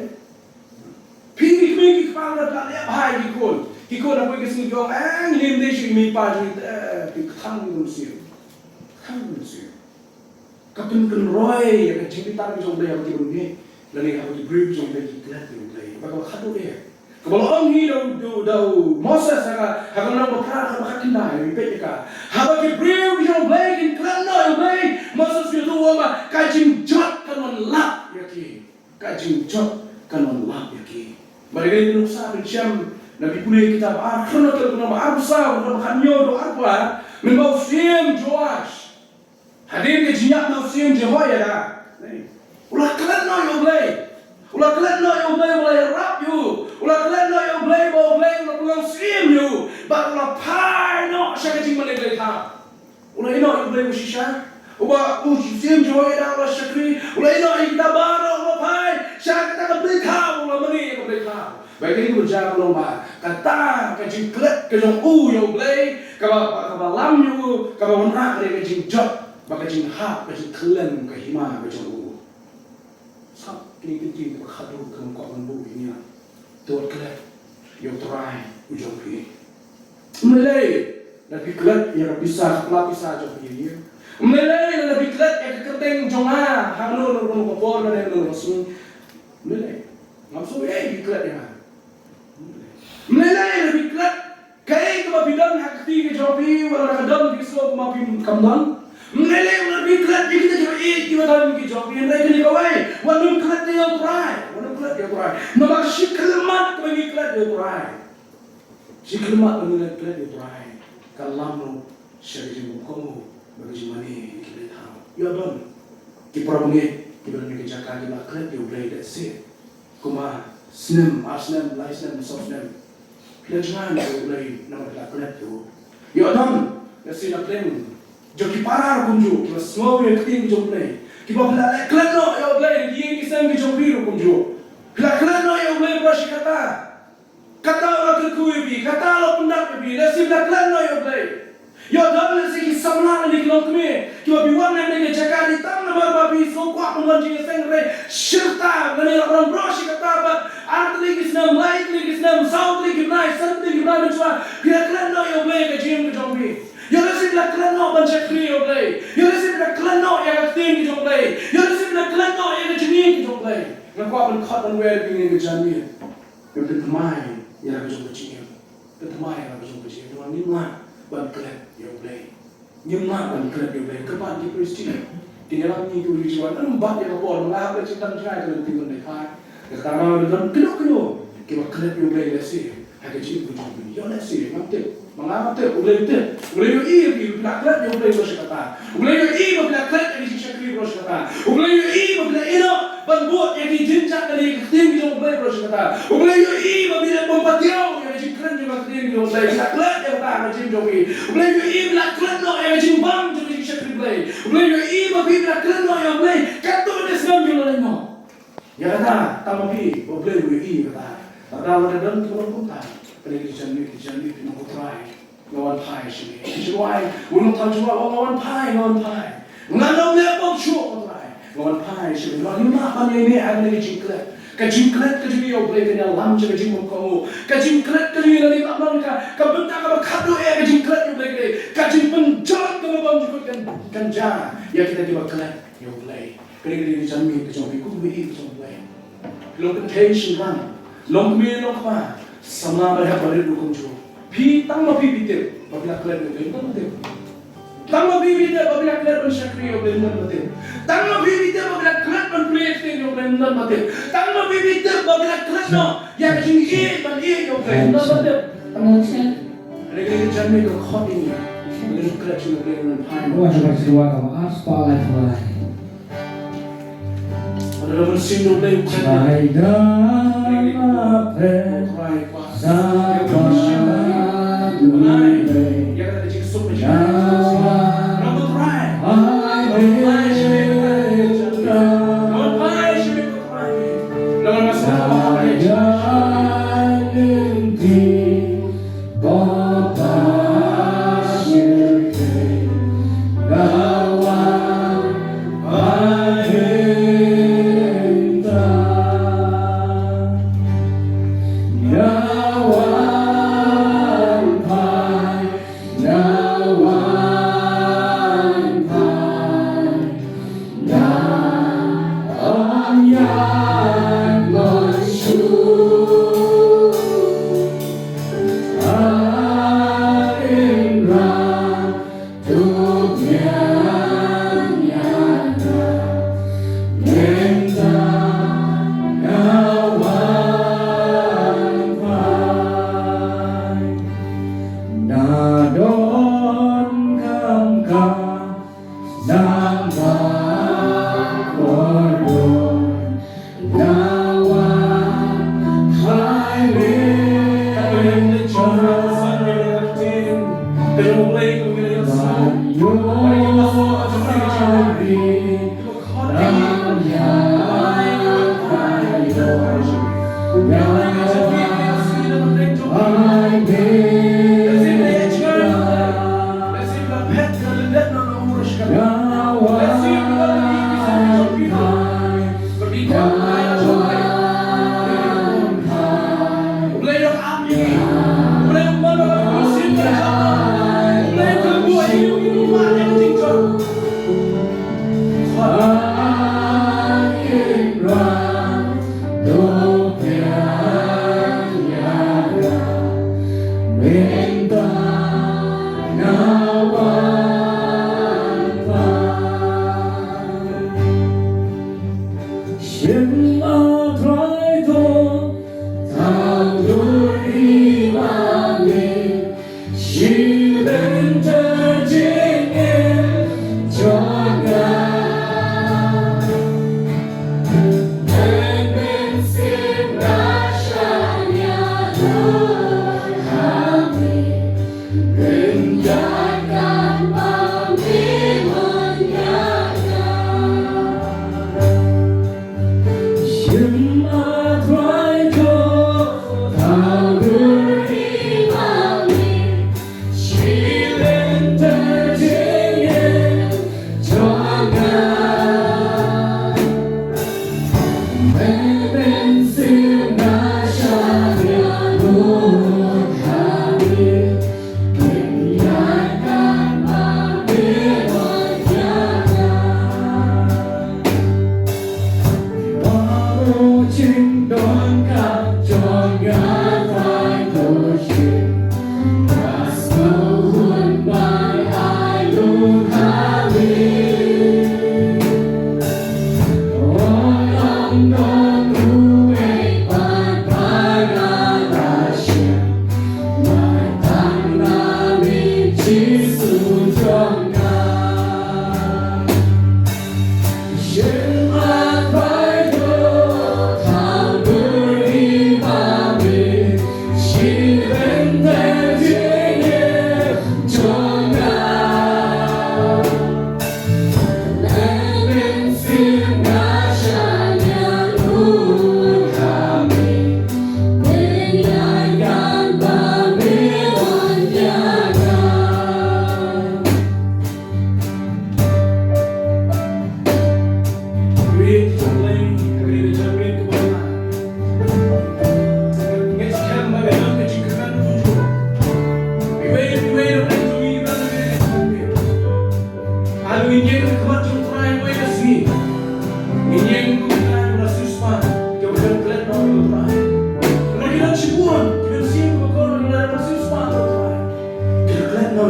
Phi ki kmie ki kpa, lada phi la leh bha ïa ki khun, ki khun hapoi ka sngi ki ong, eh, ngi ym dei shuh i mei i pa jong ngi, eh, phi kthang ïa u Mynsiem. Kthang ïa u Mynsiem. Ka pynkynroi ïa ka jingbitar ka jong U Blei haba ki bun ngi, lane haba ki briew ki jong U Blei ki klet ïa U Blei. Ba kaba khadduh eh. Kaba la ong hi da u, da u, da u Moses ha ka, ha ka lynnong ba phra, kaba khatkhyndai, ngi peit ïa ka. Haba ki briew ki jong U Blei kin klet noh ïa U Blei, Moses u ïathuh u ong ba ka jingjot kan wan lap ïa ki. Ka jingjot kan wan lap ïa ki. Bad ïa kane ka nuksa phin shem, lada phi pule kitab ar Chronicle, lynnong ba arphew saw, lynnong ba khathynñiew haduh arphew ar, mynba u Syiem Joash, hadien ka jingïap na u Syiem Jehoiada, u la klet noh ïa U Blei. U la klet noh ïa U Blei, U Blei u la ïarap ïa u. U la klet noh ïa U Blei, ba U Blei u la pynlong syiem ïa u. Bad u la phai noh sha ka jingmane blei thaw. U la ïehnoh ïa U Blei ba shisha. Uba u Syiem Jehoiada u la shakri. U la ïehnoh ïa kita baroh, u la phai sha kata ka blei thaw, u la mane ïa ka blei thaw. Ba ïa kane ka jia ka long ba kata ka jingklet ka jong u ïa U Blei, kaba, kaba lam ïa u, kaba wanrah ka dei ka jingjot, ba ka jinghap, ka jingkhyllem ka hima ka jong u. Sngap kine ki ktien kiba khadduh kiba kwah ban buh ïa ngi. To klet ïa U Trai u jong phi. Ym lei lei lada phi klet ïa ka pisa, ka pla pisa jong phi ïa ïing. Ym lei lei lada phi klet ïa ka kyrteng jong nga ha kano kano ka por lane kano kano ka sngi. Ym lei lei. Ngam sngew ei phi klet ïa nga. Ym lei lei lada phi klet kaei kaba phi don ha ka kti ka jong phi, wat la ka don phi sngew kumba phi kam don. Ym lei lei lada phi klet ïa kita kiba ïeit kiba don ki jong phi, hynrei kane kawei, wat nym klet ïa U Trai, wat nym klet ïa U Trai. Namar shi khyllipmat kaba ngi klet ïa U Trai, shi khyllipmat kaba ngi klet ïa U Trai, ka lam ruh sha ka jingbymkohnguh bad ka jingmane ïa ki blei thaw. Ïa don ki para bangeit Kiba don ha ka jaka kiba la klet ïa U Blei lehse kumba snem, ar snem, lai snem, saw snem. Phi la jngai ïa U Blei namar phi la klet ïa u. Ïoh don lehse na pdeng jong ki para ruh kumjuh kiba sngew ïa ka ktien ka jong U Blei, kiba phi la leh klet noh ïa U Blei ha ki ïing ki sem ki jong phi ruh kumjuh. Phi la klet noh ïa U Blei baroh shi katta. Kata la kyrkhu ïa phi, kata la pyndap ïa phi, lehse phi la klet noh ïa U Blei. Ïoh don lehse ki samla lane ki longkmie kiba phi wan hangne ha ka jaka ne tang namar ba phi sngew kwah ban wan jingïaseng, hynrei shirta lane la wan baroh shi katta bad ar tylli ki snem, lai tylli ki snem, saw tylli ki bnai, san tylli ki bnai mynshuwa, phi la klet noh ïa U Blei ha ka jingim ka jong phi. Ïoh lehse phi la klet noh ban shakri ïa U Blei. Ïoh lehse phi la klet noh ïa ka ktien ka jong U Blei. Ïoh lehse phi la klet noh ïa ka jingim ka jong U Blei. Nga kwah ban khot ban wer ïa phi ha kane ka janmiet. Ban pynthymmai ïa la ka jong ka jingim. Pynthymmai ïa la ka jong ka jingim. Namar ngim lah ban klet ïa U Blei. Ngim lah ban klet ïa U Blei. Kyrpad ki priest, kin ïalam ïa ki briew kiba ym bat ïa ka por, ma nga hap leit jingdon jngai ka lynti ban leit phai. Ïa kata nga don kynnoh kynnoh kiba klet ïa U Blei lehse ha ka jingim ka jong ki. Ïoh lehse ngam tip. Ma nga ngam tip, U Blei u tip. U Blei u ïohi ba phi la klet ïa U Blei baroh shi katta. U Blei u ïohi ba phi la klet ïa ka jingshakri baroh shi katta. U Blei u ïohi ba phi la ïehnoh ban bud ïa ki jingjia lane ïa ka ktien ka jong U Blei baroh shi katta. U Blei u ïohi ba phi la bym patiaw ïa ka jingkren jong ka ktien ka jong U Blei, phi la klet ïa kata ha ka jingim jong phi. U Blei u ïohi ba phi la klet noh ïa ka jingbam jong ka jingshakri Blei. U Blei u ïohi ba phi la klet noh ïa U Blei katto katne snem ïa U Blei noh. Ïa kata tang ma phi ba U Blei u ïohi ïa kata. Kata lada don kiba long kumta, kane ka janmiet, ka janmiet phi ong, Ko Trai, nga wan phai sha me. Ki jingrwai, u nongthaw jingrwai u ong, nga wan phai, nga wan phai. Ngan ym leh pop shuh, Ko Trai, nga wan phai sha me. Namar ngim lah ban ïaineh ha kane ka jingklet. Ka jingklet ka jong ngi ïa U Blei kan ïalam sha ka jingmut ka jong u. Ka jingklet ka jong ngi lane ka long ka, ka bynta kaba khadduh eh ka jingklet ïa U Blei ka dei ka jingpynjot kaba bymjukut kan, kan jia ïa kita kiba klet ïa U Blei. Kane ka dei ka janmiet ka jong phi kum u ïeit ka jong U Blei. Phi long kynthei shynrang, long kmie long kpa, samla bad hep barit ruh kumjuh. Phi tang ma phi phi tip ba phi la klet ïa U Blei, ym don ba tip. Tang ma phi phi tip ba phi la klet ban shakri ïa U Blei, ym don ba tip. Tang ma phi phi tip ba phi la klet ban pule ïa ka ktien jong U Blei, ym don ba tip. Tang ma phi phi tip ba phi la klet noh ïa ka jingïeit ban ïeit ïa U Blei, ym don ba tip. Kane ka dei ka janmiet ka khot ïa ngi. Ngi klet sha U Blei, ngi phai. Wan sha ka siwa kaba ar spah laiphew lai. Wan da mynsiem U Blei u klet. Jai da ma phe sa ba.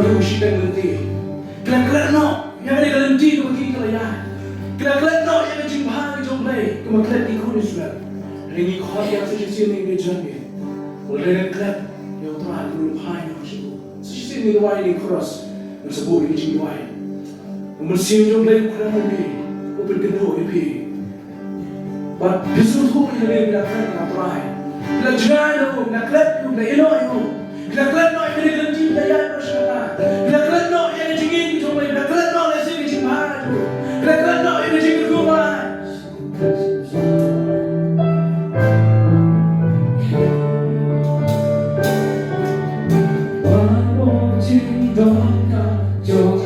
Ïa u shiteng lynti. Ki la klet noh ïa kane ka lynti kaba ki la ïaid. Ki la klet noh ïa ka jingbha ka jong U Blei kaba klet ki khun Israel. Hynrei ngi khot ïa sa shisien ïa ka jong ngi. Wat la dang klet ïa U Trai, u phai noh sha u. Sa shisien ngi duwai, ngi cross, ngi sa buh ïa ka jingduwai. U Mynsiem jong U Blei u kren ïa phi, u pynkynduh ïa phi. Bad phi sngewthuh ïa lade, phi la klet ïa U Trai, phi la jngai na u, phi la klet ïa u, phi la ïehnoh ïa u, phi la klet noh ïa kane ka lynti, phi la ïaid marshallata, phi la klet noh ïa ka jingïeit jong U Blei, phi la klet noh lehse ïa ka jingbha jong u, phi la klet noh ïa ka jingkyrkhu ba Jingdonkam jong